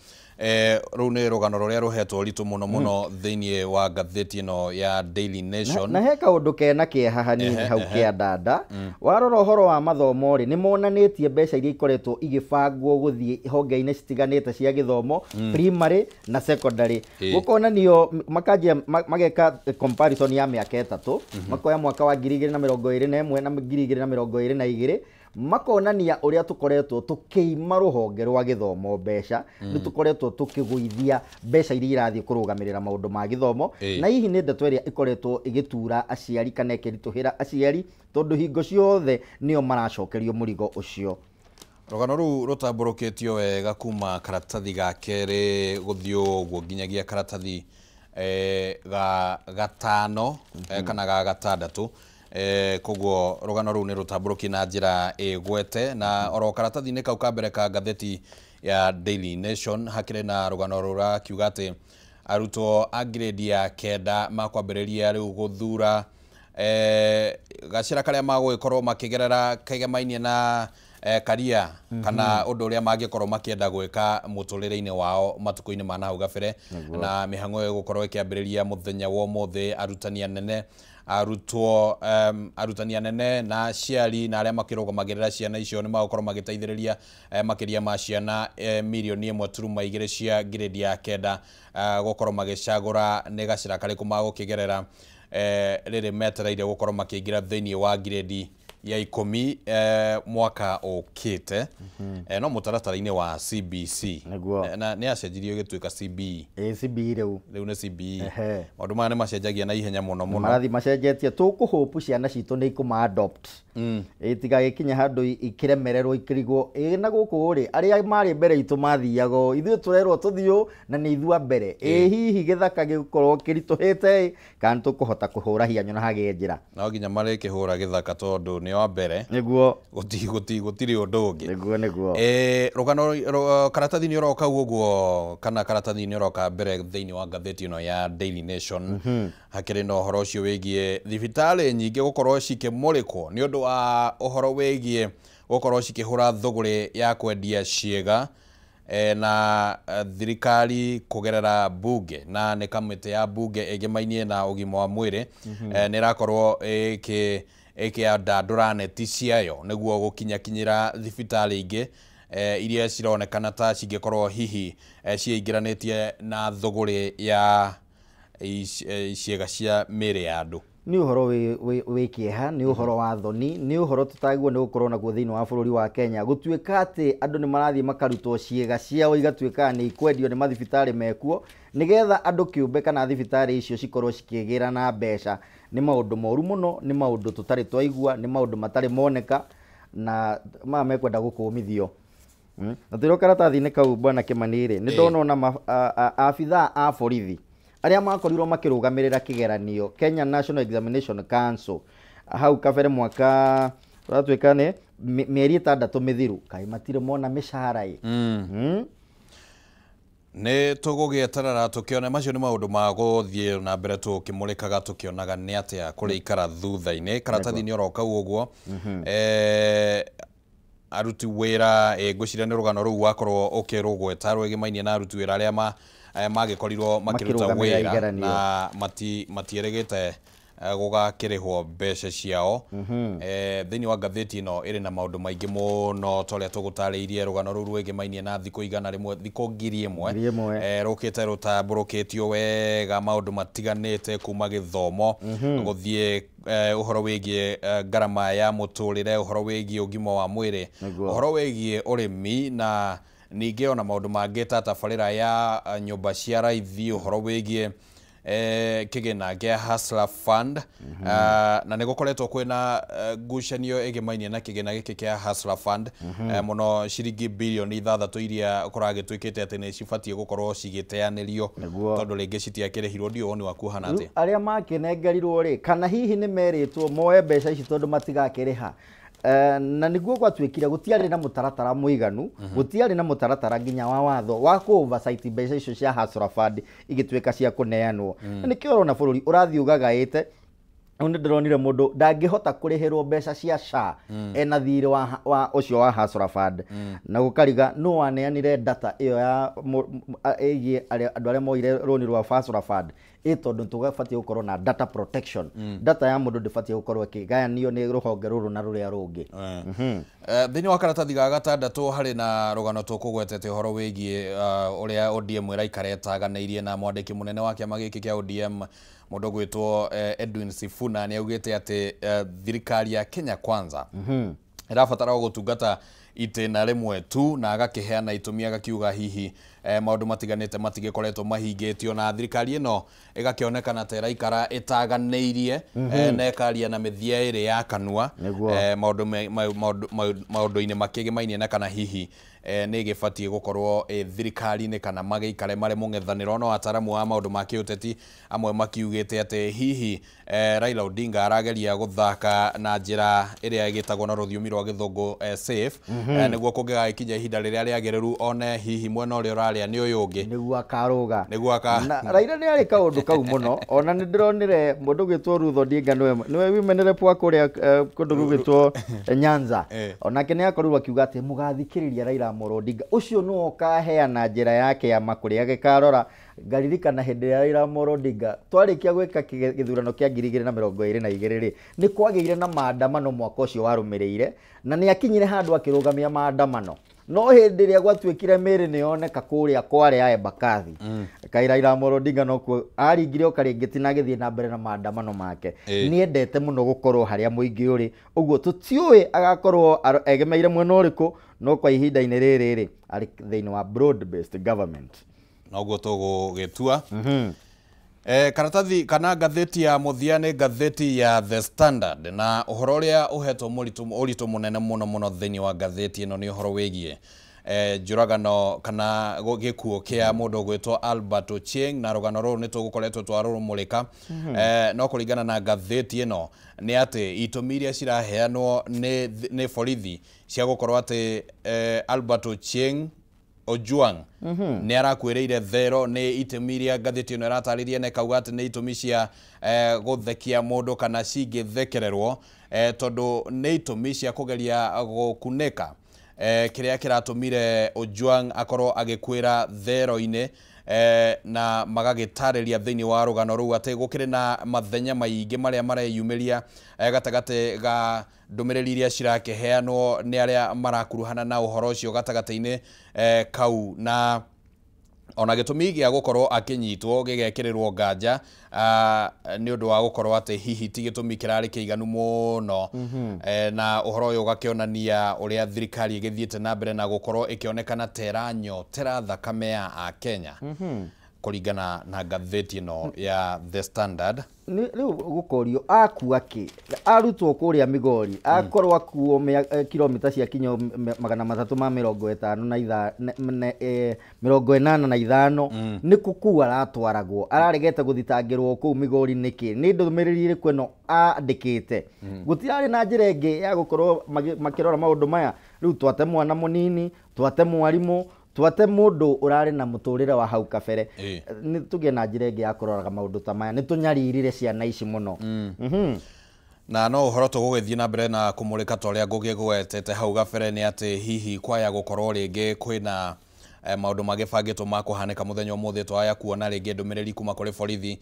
[SPEAKER 1] Rũu nĩ rũgano rũrĩa rũhetwo ũritũ mũno mũno thĩinĩ wa ngathĩti ĩno ya Daily Nation.
[SPEAKER 2] Na he kaũndũ kena kĩeha hanini hau kĩa dada. Warora ũhoro wa mathomo rĩ, nĩ monanĩtie mbeca iria ikoretwo igĩbangwo gũthiĩ honge-inĩ citiganĩte cia gĩthomo, primary na secondary. Gũkonanio makanjia mageka comparison ya mĩaka 3, makoya mwaka wa 2021 na 2022, makonania ũrĩa tũkoretwo tũkĩima rũhonge rwa gĩthomo mbeca, nĩ tũkoretwo tũkĩgũithia mbeca iria irathiĩ kũrũgamĩrĩra maũndũ ma gĩthomo, na hihi nĩ ndeto ĩrĩa ĩkoretwo ĩgĩtura aciari kana ĩkĩritũhĩra aciari, tondũ hingo ciothe nĩo maracokerio mũrigo ũcio.
[SPEAKER 1] Rũgano rũu rũtambũrũkĩtio wega kuma karatathi ga kerĩ gũthiĩ ũguo nginyagia karatathi ga gatano kana ga gatandatũ. Koguo rũgano rũu nĩ rũtambũrũkie na njĩra ĩgwete, na oro karatathi-inĩ kau ka mbere ka ngathĩti ya Daily Nation hakĩrĩ na rũgano rũrakiuga atĩ arutwo a grade ya 9 makwambĩrĩria rĩu gũthura gacĩra karĩa magũgĩkorwo makĩgerera kegemainie na karia kana ũndũ ũrĩa mangĩkorwo makĩenda gwĩka mũtũrĩre-inĩ wao matukũ-inĩ ma nahau gabere, na mĩhang'o ĩyo ĩgũkorwo ĩkĩambĩrĩria mũthenya wa ũmũthĩ. Arutani anene, arutwo, arutani anene na aciari na arĩa makĩrũgamagĩrĩra ciana icio nĩ magũkorwo magĩteithĩrĩria makĩria ma ciana mirioni 1.2 cia grade ya 9 gũkorwo magĩcagũra nĩ gacĩra karĩkũ magũkĩgerera rĩrĩ metereire gũkorwo makĩingĩra thĩinĩ wa grade ya 10 mwaka ũkĩte. No mũtaratara-inĩ wa CBC na nĩ acenjirio ĩgĩtuĩka CBE.
[SPEAKER 2] CBE rĩu
[SPEAKER 1] nĩ CBE. Maũndũ maya nĩ macenjagia na ihenya mũno mũno,
[SPEAKER 2] marathiĩ macenjetie. Tũkũhũpu ciana citũ nĩ ikũma adopt, ĩtigagĩkinya handũ ikĩremererwo ikĩrigwo na gũkũ rĩ, arĩa marĩ mbere itũ mathiaga ithuĩ tũrerwo tũthiũ na nĩ ithuĩ a mbere. Hihi gĩthaka gĩgũkorwo kĩritũhĩte kana tũkũhota kũhũra hianyo na hagĩe njĩra?
[SPEAKER 1] No nginya marĩkĩhũra gĩthaka tondũ nĩo a mbere.
[SPEAKER 2] Nĩguo
[SPEAKER 1] gũtirĩ ũndũ ũngĩ.
[SPEAKER 2] Nĩguo nĩguo.
[SPEAKER 1] Rũgano karatathi nĩ ũroka ũguo kana karatathi nĩ ũroka mbere thĩinĩ wa ngathĩti ĩno ya Daily Nation. Hakĩrĩ na ũhoro ũcio wĩgiĩ thibitarĩ nyingĩ gũkorwo cikĩmũrĩkwo nĩ ũndũ wa ũhoro wĩgiĩ gũkorwo cikĩhũra thũgũrĩ ya kwendia ciĩga, na thirikari kũgerera bunge na nĩ kamĩtĩ ya bunge ĩgemainie na ũgima wa mwĩrĩ nĩ ĩrakorwo ĩkĩandandũra neti ciayo nĩguo gũkinyakinyĩra thibitarĩ ingĩ iria cironekana ta cingĩkorwo hihi ciĩingĩranĩtie na thũgũrĩ ya ciĩga cia mĩĩrĩ ya andũ.
[SPEAKER 2] Nĩ ũhoro wĩ kĩeha, nĩ ũhoro wa thoni, nĩ ũhoro tũtagĩrĩirwo nĩ gũkorwo naguo thĩinĩ wa bũrũri wa Kenya, gũtuĩka atĩ andũ nĩ marathiĩ makarutwo ciĩga ciao igatuĩka nĩ ikwendio nĩ mathibitarĩ mekuo, nĩgetha andũ kĩũmbe kana thibitarĩ icio cikorwo cikĩgĩra na mbeca. Nĩ maũndũ moru mũno, nĩ maũndũ tũtarĩ twaigua, nĩ maũndũ matarĩ moneka, na maya mekwenda gũkũmithio. Na tũrĩ o karatathi-inĩ kau bwana Kĩmani rĩ, nĩ ndona ona abithaa a borithi arĩa makorirwo makĩrũgamĩrĩra kĩgeranio Kenya National Examination Council hau kabere mwaka ũratuĩka nĩ mĩeri 6 mĩthiru, kaĩ matirĩ mona mĩcara ĩ.
[SPEAKER 1] Nĩ tũgũgĩeterera tũkĩone. Macio nĩ maũndũ ma gũthiĩ na mbere tũkĩmũrĩkaga tũkĩonaga nĩ atĩa kũrĩikara thutha-inĩ. Karatathi-inĩ oro kau ũguo, aruti wĩra, ngwĩciria nĩ rũgano rũu wakorwo ũkĩrũgweta rwĩgĩmainie na aruti wĩra arĩa magĩkorirwo makĩruta wĩra na matierĩgĩte gũgakĩrĩhwo mbeca ciao. Thĩinĩ wa ngathĩti ĩno ĩrĩ na maũndũ maingĩ mũno ta ũrĩa tũgũtarĩirie. Rũgano rũu rwĩgĩmainie na thikũ 100, thikũ 1000, rũkĩte rũtambũrũkĩtio wega maũndũ matiganĩte kuma gĩthomo gũthiĩ ũhoro wĩgiĩ ngarama ya mũtũrĩre, ũhoro wĩgiĩ ũgima wa mwĩrĩ, ũhoro wĩgiĩ ũrĩmi, na ningĩ ona maũndũ mangĩ ta tabarĩra ya nyũmba cia raithi, ũhoro wĩgiĩ kĩgĩna kĩa Hustler Fund. Na nĩ gũkoretwo kwĩna ngucanio ĩgĩmainie na kĩgĩna gĩkĩ kĩa Hustler Fund, mũno ciringi bilioni 6 iria kũragĩtuĩkĩte atĩ nĩ cibatiĩ gũkorwo cigĩteanĩrio tondũ rĩngĩ citiakĩrĩhirwo. Ndiũĩ woni waku ũhana atĩa?
[SPEAKER 2] Arĩa makĩnengerirwo rĩ, kana hihi nĩ merĩtwo moe mbeca ici tondũ matigakĩrĩha, na nĩguo gwatuĩkire gũtiarĩ na mũtaratara mũiganu, gũtiarĩ na mũtaratara nginya wa watho wa kũ oversight mbeca icio cia Hustler Fund igĩtuĩka cia kũneanwo. Na nĩkĩo ũrona bũrũri ũrathiĩ ũgagaĩte. Rĩu nĩ ndĩronire mũndũ ndangĩhota kũrĩhĩrwo mbeca cia SHA ena thirĩ wa ũcio wa Hustler Fund, na gũkariga nũ waneanire data ĩyo ya ĩgiĩ andũ arĩa moire rũni rwa Hustler Fund, ĩ tondũ tũgabatiĩ gũkorwo na data protection. Data ya mũndũ ndĩbatiĩ gũkorwo ĩkĩgayanio nĩ rũhonge rũrũ na rũrĩa rũngĩ.
[SPEAKER 1] Thĩinĩ wa karatathi ga 6 harĩ na rũgano tũkũgwetete ũhoro wĩgiĩ ũrĩa ODM ĩraikara ĩtaganĩirie na mwandĩki mũnene wa kĩama gĩkĩ kĩa ODM mũndũ ũgwĩtwo Edwin Sifuna. Nĩ augĩte atĩ thirikari ya Kenya Kwanza ĩrabatara gũtungata itĩna rĩmwe tu, na agakĩheana itũmi agakiuga hihi maũndũ matiganĩte matigĩkoretwo mahingĩtio, na thirikari ĩno ĩgakĩonekana ta ĩraikara ĩtaganĩirie na ĩkaria na mĩthia ĩrĩ ya kanua maũndũ-inĩ makĩgĩmainie na kana hihi nĩ ĩgĩbatiĩ gũkorwo thirikari-inĩ kana magĩikare marĩ mũng'ethanĩro. No ataramu a maũndũ ma kĩũteti amwe makiugĩte atĩ hihi Raila Odinga arageria gũthaka na njĩra ĩrĩa ĩgĩtagwo na rũthiomi rwa gĩthũngũ safe, nĩguo kũngĩgagĩkinya ihinda rĩrĩa rĩagĩrĩru one hihi mwena ũrĩa ũrarĩa nĩ ũyũ ũngĩ
[SPEAKER 2] nĩguo akarũga,
[SPEAKER 1] nĩguo aka.
[SPEAKER 2] Na Raila nĩ arĩ kaũndũ kau mũno. Ona nĩ ndĩronire mũndũ ũgwĩtwo Ruth Odinga, nĩwe women rep wa kũrĩa kũndũ gũgwĩtwo Nyanza, onake nĩ akorirwo akiuga atĩ mũgathikĩrĩria Raila Amolo Odinga ũcio nĩwe ũkaheana njĩra ya kĩama kũrĩa gĩkarora. Ngaririkana hĩndĩ ĩrĩa Raila Amolo Odinga twarĩkia gwĩka gĩthurano kĩa 2022 rĩ, nĩ kwagĩire na maandamano mwaka ũcio warũmĩrĩire, na nĩ akinyire handũ akĩrũgamia maandamano. No hĩndĩ ĩrĩa gwatuĩkire mĩĩrĩ nĩ yoneka kũrĩa kware ya Embakasi, kaĩ Raila Amolo Odinga nokuo aringire o karĩngĩ na agĩthiĩ na mbere na maandamano make. Nĩ endete mũno gũkorwo harĩa mũingĩ ũrĩ, ũguo tũtiũĩ agakorwo egemeire mwena ũrĩkũ, no kwa ihinda-inĩ rĩrĩ rĩ arĩ thĩinĩ wa broad based government.
[SPEAKER 1] Noguo tũgũgĩtua. Karatathi kana ngathĩti ya mũthia nĩ ngathĩti ya The Standard, na ũhoro ũrĩa ũhetwo ũritũ mũnene mũno mũno thĩinĩ wa ngathĩti ĩno nĩ ũhoro wĩgiĩ njũragano kana gĩkuũ kĩa mũndũ ũgwĩtwo Albert Ochieng, na rũgano rũrũ nĩ tũgũkoretwo twarũrũmũrĩka. No kũringana na ngathĩti ĩno nĩ atĩ itũmi iria ciraheanwo nĩ borithi cia gũkorwo atĩ Albert Ochieng Ojwang nĩ arakuĩrĩire thero nĩ itũmi iria ngathĩti ĩno ĩratarĩria, na ĩkauga atĩ nĩ itũmi cia gũthekia mũndũ kana cingĩthekererwo, tondũ nĩ itũmi cia kũgeria gũkunĩka kĩrĩa kĩratũmire Ojwang akorwo agĩkuĩra thero-inĩ. na magagĩtarĩria thĩinĩ wa rũgano rũu atĩ gũkĩrĩ na mathenya maingĩ marĩa mareyumĩria gatagatĩ ga ndũmĩrĩri iria cirakĩheanwo nĩ arĩa marakuruhana na ũhoro ũcio gatagatĩ-inĩ kau, na ona gĩtũmi gĩa gũkorwo akĩnyitwo gĩgekĩrĩrwo nganja nĩ ũndũ wa gũkorwo atĩ hihi ti gĩtũmi kĩrarĩ kĩiganu mũno. Na ũhoro ũyũ ũgakĩonania ũrĩa thirikari ĩgĩthiĩte na mbere na gũkorwo ĩkĩonekana ta ĩranyotera thakame ya Akenya kũringana na ngathĩti ĩno ya The Standard.
[SPEAKER 2] Rĩu gũkorio akua kĩ arutwo kũrĩa Migori akorwo akuo kilomita cia kinyo 355 nĩ kũkua aratwaragwo, araregete gũthitangĩrwo kũu Migori nĩkĩ? Nĩ ndũmĩrĩri ĩrĩkũ ĩno andĩkĩte? Gũtirarĩ na njĩra ĩngĩ ya gũkorwo makĩrora maũndũ maya. Rĩu twate mwana mũnini, twate mwarimũ, twate mũndũ ũrarĩ na mũtũrĩre wa hau kabere. Nĩ tũgĩe na njĩra ĩngĩ ya kũroraga maũndũ ta maya. Nĩ tũnyaririre ciana ici mũno.
[SPEAKER 1] Na no ũhoro tũgũgĩthiĩ na mbere na kũmũrĩka ta ũrĩa ngũgĩgwetete hau gabere nĩ atĩ hihi kwaya gũkorwo rĩngĩ kwĩna maũndũ magĩbangĩtwo ma kũhanĩka mũthenya ũmũthĩ, twaya kuona rĩngĩ ndũmĩrĩri kuma kũrĩ borithi,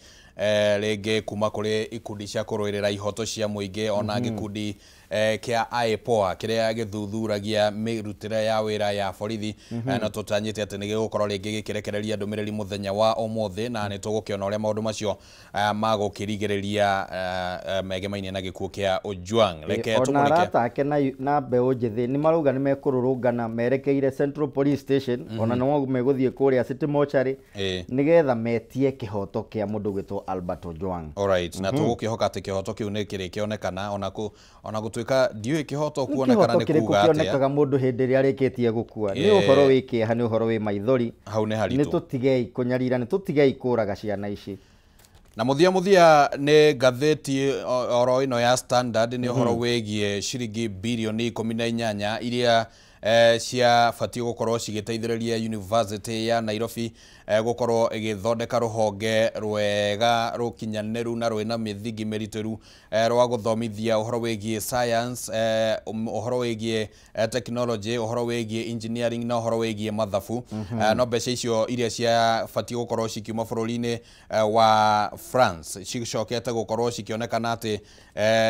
[SPEAKER 1] rĩngĩ kuma kũrĩ ikundi cia kũrũĩrĩra ihoto cia mũingĩ, ona gĩkundi kĩa IPOA kĩrĩa gĩthuthuragia mĩrutĩre ya wĩra ya borithi. Na tũtanyĩte atĩ nĩ gĩgũkorwo rĩngĩ gĩkĩrekereria ndũmĩrĩri mũthenya wa ũmũthĩ, na nĩ tũgũkĩona ũrĩa maũndũ macio magũkĩrigĩrĩria megemainie na gĩkuũ kĩa Ojwang. Reke
[SPEAKER 2] ona arata ake na mbeũ njĩthĩ nĩ marauga nĩ mekũrũrũngana merekeire Central Police Station, ona no megũthiĩ kũrĩa City Mortuary nĩgetha metie kĩhoto kĩa mũndũ gwĩtwo Albert Ojwang.
[SPEAKER 1] Alright, na tũgũkĩhoka atĩ kĩhoto kĩu nĩ kĩrĩkĩonekana, ona gũtuĩka ndiũĩ kĩhoto kuonekana nĩ kuga atĩa.
[SPEAKER 2] Kĩonekaga mũndũ hĩndĩ ĩrĩa arĩkĩtie gũkua. Nĩ ũhoro wĩ kĩeha, nĩ ũhoro wĩ maithori.
[SPEAKER 1] Hau nĩ haritũ.
[SPEAKER 2] Nĩ tũtigei kũnyarira, nĩ tũtigei kũraga ciana ici.
[SPEAKER 1] Na mũthia mũthia nĩ ngathĩti oro ĩno ya Standard nĩ ũhoro wĩgiĩ ciringi birioni 18 iria ciabatiĩ gũkorwo cigĩteithĩrĩria University ya Nairobi gũkorwo ĩgĩthondeka rũhonge rwega rũkinyanĩru na rwĩna mĩthingi mĩritĩru rwa gũthomithia ũhoro wĩgiĩ science, ũhoro wĩgiĩ technology, ũhoro wĩgiĩ engineering na ũhoro wĩgiĩ mathabu. No mbeca icio iria ciabatiĩ gũkorwo cikiuma bũrũri-inĩ wa France cicokete gũkorwo cikĩonekana atĩ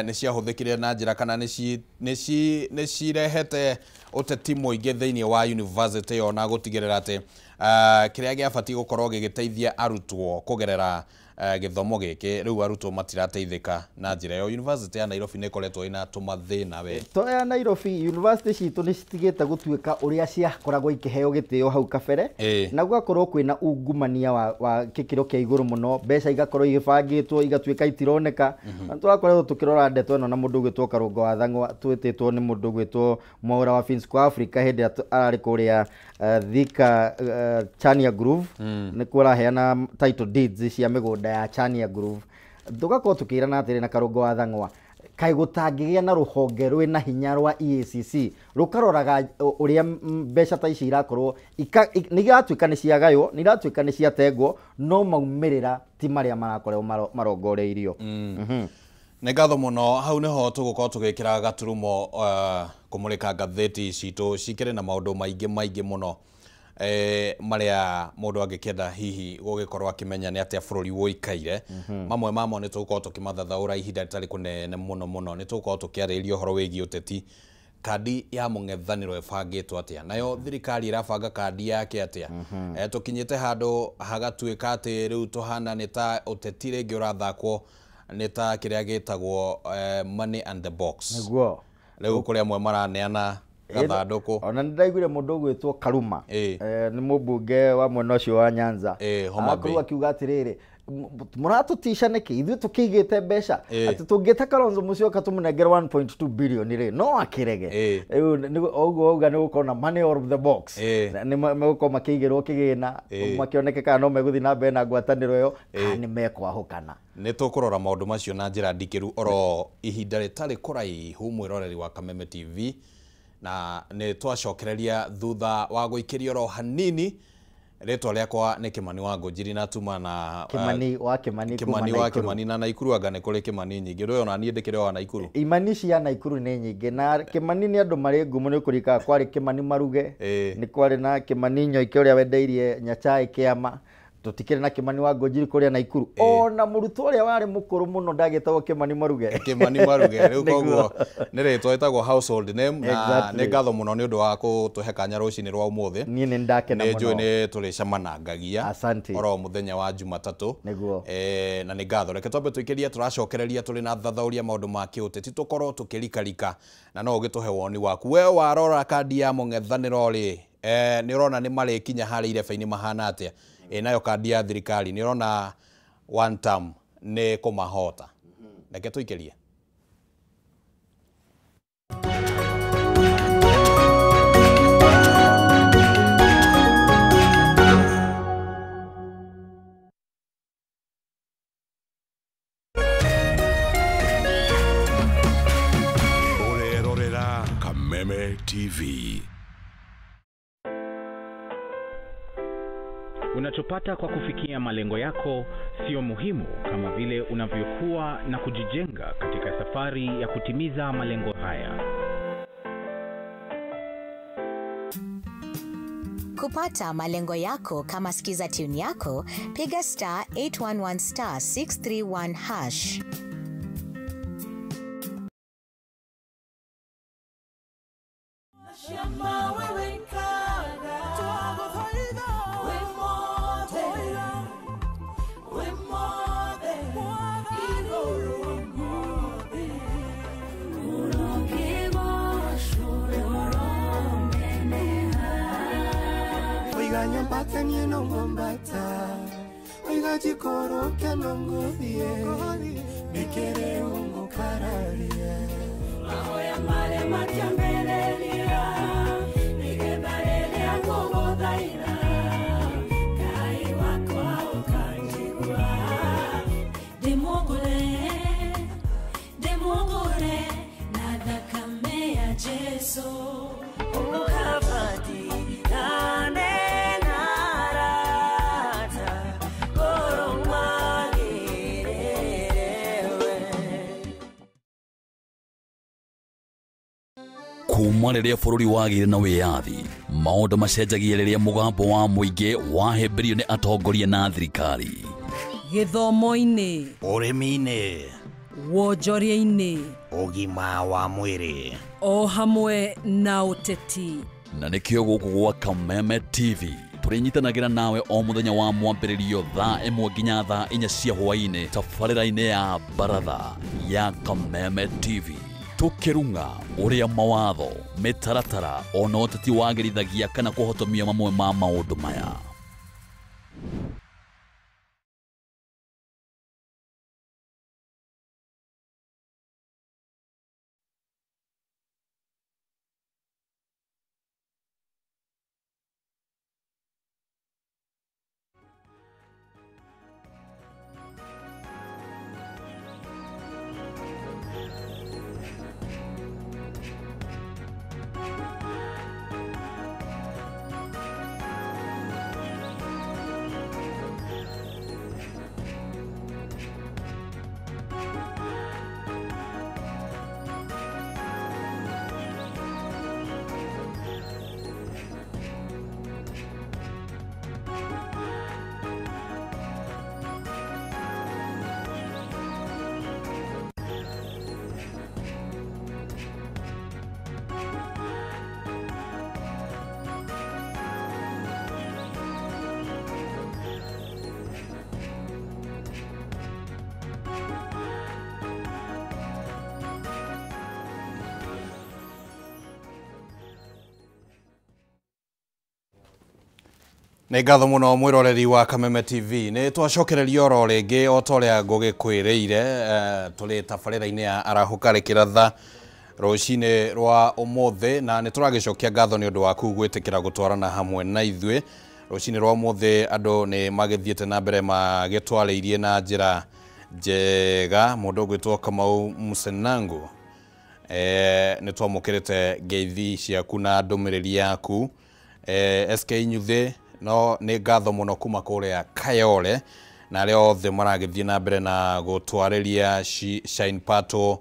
[SPEAKER 1] nĩ ciahũthĩkire na njĩra kana nĩ cirehete ũteti mũingĩ thĩinĩ wa university ĩyo na gũtigĩrĩra atĩ kĩrĩa gĩabatiĩ gũkorwo gĩgĩteithia arutwo kũgerera gĩthomo gĩkĩ rĩu arutwo matirateithĩka na njĩra ĩyo. University ya Nairobi nĩ ĩkoretwo ĩna tũmathĩna we.
[SPEAKER 2] To ya Nairobi university citũ nĩ citigĩte gũtuĩka ũrĩa ciakoragwo ikĩheo gĩtĩo hau kabere, na gũgakorwo kwĩna ungumania wa gĩkĩro kĩa igũrũ mũno, mbeca igakorwo igĩbangĩtwo igatuĩka itironeka. Na tũrakoretwo tũkĩrora ndeto ĩno na mũndũ ũgwĩtwo Karũngo wa Thang'wa, twĩtĩtwo nĩ mũndũ ũgwĩtwo Mwaũra wa Finsco Africa hĩndĩ ĩrĩa ararĩ kũrĩa Thika Chania Groove, nĩkuo araheana title deeds cia mĩgũnda ya Chania Groove. Tũgakorwo tũkĩrana atĩrĩ na Karũngo wa Thang'wa, kaĩ gũtangĩgĩa na rũhonge rwĩna hinya rwa EACC rũkaroraga ũrĩa mbeca ta ici irakorwo nĩ iratuĩka nĩ ciagaywo, nĩ iratuĩka nĩ ciatengwo, no maumĩrĩra ti marĩa marakorwo marongoreirio.
[SPEAKER 1] Nĩ ngatho mũno. Hau nĩho tũgũkorwo tũgĩkĩra gaturumo kũmũrĩka ngathĩti citũ cikĩrĩ na maũndũ maingĩ maingĩ mũno marĩa mũndũ angĩkĩenda hihi gũgĩkorwo akĩmenya nĩ atĩa bũrũri ũikaire. Mamwe mamo nĩ tũgũkorwo tũkĩmathathaũra ihinda rĩtarĩ kũnene mũno mũno. Nĩ tũgũkorwo tũkĩarĩrĩria ũhoro wĩgiĩ ũteti, kandi ya mũng'ethanĩro ĩbangĩtwo atĩa, nayo thirikari ĩrabanga kandi yake atĩa. Tũkinyĩte handũ hagatuĩka atĩ rĩu tũhana nĩ ta ũteti rĩngĩ ũrathakwo nĩ ta kĩrĩa gĩtagwo money and the box.
[SPEAKER 2] Nĩguo
[SPEAKER 1] rĩu kũrĩ amwe maraneana gathandũkũ.
[SPEAKER 2] Ona nĩ ndaiguire mũndũ ũgwĩtwo Karuma, nĩ mũmbunge wa mwena ũcio wa Nyanza, akorwo akiuga atĩrĩrĩ, mũratũtica nĩkĩ ithuĩ tũkĩigĩte mbeca atĩ tũngĩta Kalonzo Musyoka tũmũnengere 1.2 billion rĩ no akĩrege. Rĩu ũguo auga nĩ gũkorwo na money out of the box, nĩ megũkorwo makĩigĩrwo kĩgĩna makĩoneke kana no megũthiĩ na mbere na ngwatanĩro ĩyo kana nĩ mekwahũkana.
[SPEAKER 1] Nĩ tũkũrora maũndũ macio na njĩra ndikĩru oro ihinda rĩtarĩ kũraihu. Mwĩroreri wa Kameme TV, na nĩ twacokereria thutha wa gũikĩria oro hanini. Rĩtwa rĩakwa nĩ Kimani wa Ngũnjiri na tuma na
[SPEAKER 2] Kimani wa Kimani,
[SPEAKER 1] Kimani wa Kimani na Naikuru. Anga nĩ kũrĩ Kimani nyingĩ rĩu ona niĩ ndĩkĩrĩ wa Naikuru.
[SPEAKER 2] Imani cia Naikuru nĩ nyingĩ, na Kimani nĩ andũ marĩ ngumo. Nĩ kũrikaga kwarĩ Kimani Maruge, nĩ kwarĩ na Kimani Nyoike ũrĩa wendeirie Nyachai kĩama, Tũtikĩrĩ na Kimani wa Ngũnjiri kũrĩa Naikuru. Ona mũrutwo ũrĩa warĩ mũkũrũ mũno ndagĩtagwo Kimani Maruge.
[SPEAKER 1] Kimani Maruge rĩu koguo nĩ rĩtwa ĩtagwo household name. Na nĩ ngatho mũno nĩ ũndũ wa gũtũhe kanya rũcinĩ rwa ũmũthĩ.
[SPEAKER 2] Niĩ nĩ ndakena mũno.
[SPEAKER 1] Nĩ njũĩ nĩ tũrĩcemanangagia oro mũthenya wa Jumatatũ.
[SPEAKER 2] Nĩguo.
[SPEAKER 1] Na nĩ ngatho. Reke twambe tũikĩrie, tũracokereria tũrĩ na thathauria maũndũ ma kĩũteti, tũkorwo tũkĩrikarika na no ũgĩtũhe woni waku. We warora kandi ya mũng'ethanĩro rĩ, nĩ ũrona nĩ marĩkinya harĩa irebe-inĩ mahana atĩa? Nayo kandi ya thirikari nĩ ũrona one term nĩ kũmahota? Reke tũikĩrie.
[SPEAKER 3] Ũrerorera Kameme TV.
[SPEAKER 4] Unachopata kwa kufikia malengo yako sio muhimu kama vile unavyokuwa na kujijenga katika safari ya kutimiza malengo haya.
[SPEAKER 5] Kupata malengo yako kama skiza tune yako, piga star 811 star 631 hash.
[SPEAKER 6] Kuma rĩrĩa bũrũri wagĩire na wĩyathi, maũndũ macenjagia rĩrĩa mũgambo wa mũingĩ wahĩmbĩrio nĩ atongoria na thirikari.
[SPEAKER 7] Gĩthomo-inĩ,
[SPEAKER 8] ũrĩmi-inĩ,
[SPEAKER 7] wonjoria-inĩ,
[SPEAKER 8] ũgima wa mwĩrĩ,
[SPEAKER 7] o hamwe na ũteti.
[SPEAKER 6] Na nĩkĩo gũkũ gwa Kameme TV tũrĩnyitanagĩra nawe o mũthenya wa mwambĩrĩrio thaa 1 nginya thaa 4 cia hwaĩ-inĩ tabarĩra-inĩ ya Baratha ya Kameme TV. Tukirunga uria mawatho mitaratara ona ũteti wagĩrithagia kana kũhotomia mamwe ma maũndũ maya.
[SPEAKER 1] Nĩ ngatho mũno mwĩroreri wa Kameme TV. Nĩ twacokereria oro rĩngĩ o ta ũrĩa ngũgĩkwĩrĩire, tũrĩ tabarĩra-inĩ ya Arahũka Rĩkĩratha rũcinĩ rwa ũmũthĩ, na nĩ tũragĩcokia ngatho nĩ ũndũ waku gwĩtĩkĩra gũtwarana hamwe na ithuĩ rũcinĩ rwa ũmũthĩ. Andũ nĩ magĩthiĩte na mbere magĩtwarĩirie na njĩra njega. Mũndũ ũgwĩtwo Kamau Musenangu, nĩ twamũkĩrĩte ngeithi ciaku na ndũmĩrĩri yaku. SK Nyuthĩ, no nĩ ngatho mũno kuma kũrĩa Kayole, na arĩa othe maragĩthiĩ na mbere na gũtwarĩria Shine Pato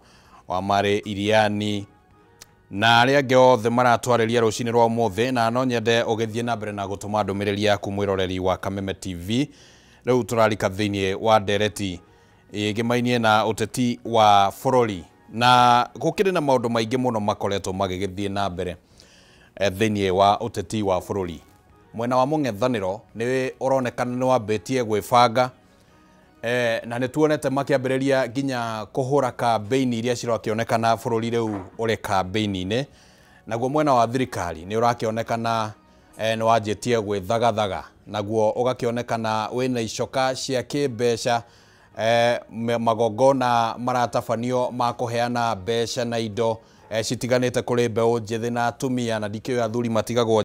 [SPEAKER 1] wa Marĩ Iriani na arĩa angĩ othe maratwarĩria rũcinĩ rwa ũmũthĩ. Na no nyende ũgĩthiĩ na mbere na gũtũma ndũmĩrĩri yaku mwĩroreri wa Kameme TV. Rĩu tũrarika thĩinĩ wa ndereti ĩgĩmainie na ũteti wa bũrũri, na gũkĩrĩ na maũndũ maingĩ mũno makoretwo magĩgĩthiĩ na mbere thĩinĩ wa ũteti wa bũrũri. Mwena wa mũng'ethanĩro nĩ ũronekana nĩ wambĩtie gwĩbanga, na nĩ tuonete makĩambĩrĩria nginya kũhũra kambĩini iria cirakĩonekana bũrũri rĩu ũrĩ kambĩini-inĩ. Naguo mwena wa thirikari nĩ ũrakĩonekana nĩ wanjĩtie gwĩthagathaga, naguo ũgakĩonekana wĩna icoka cia kĩmbeca, magongona maratabanio ma kũheana mbeca na indo citiganĩte kũrĩ mbeũ njĩthĩ na atumia, na ndikĩũĩ athuri matigagwo.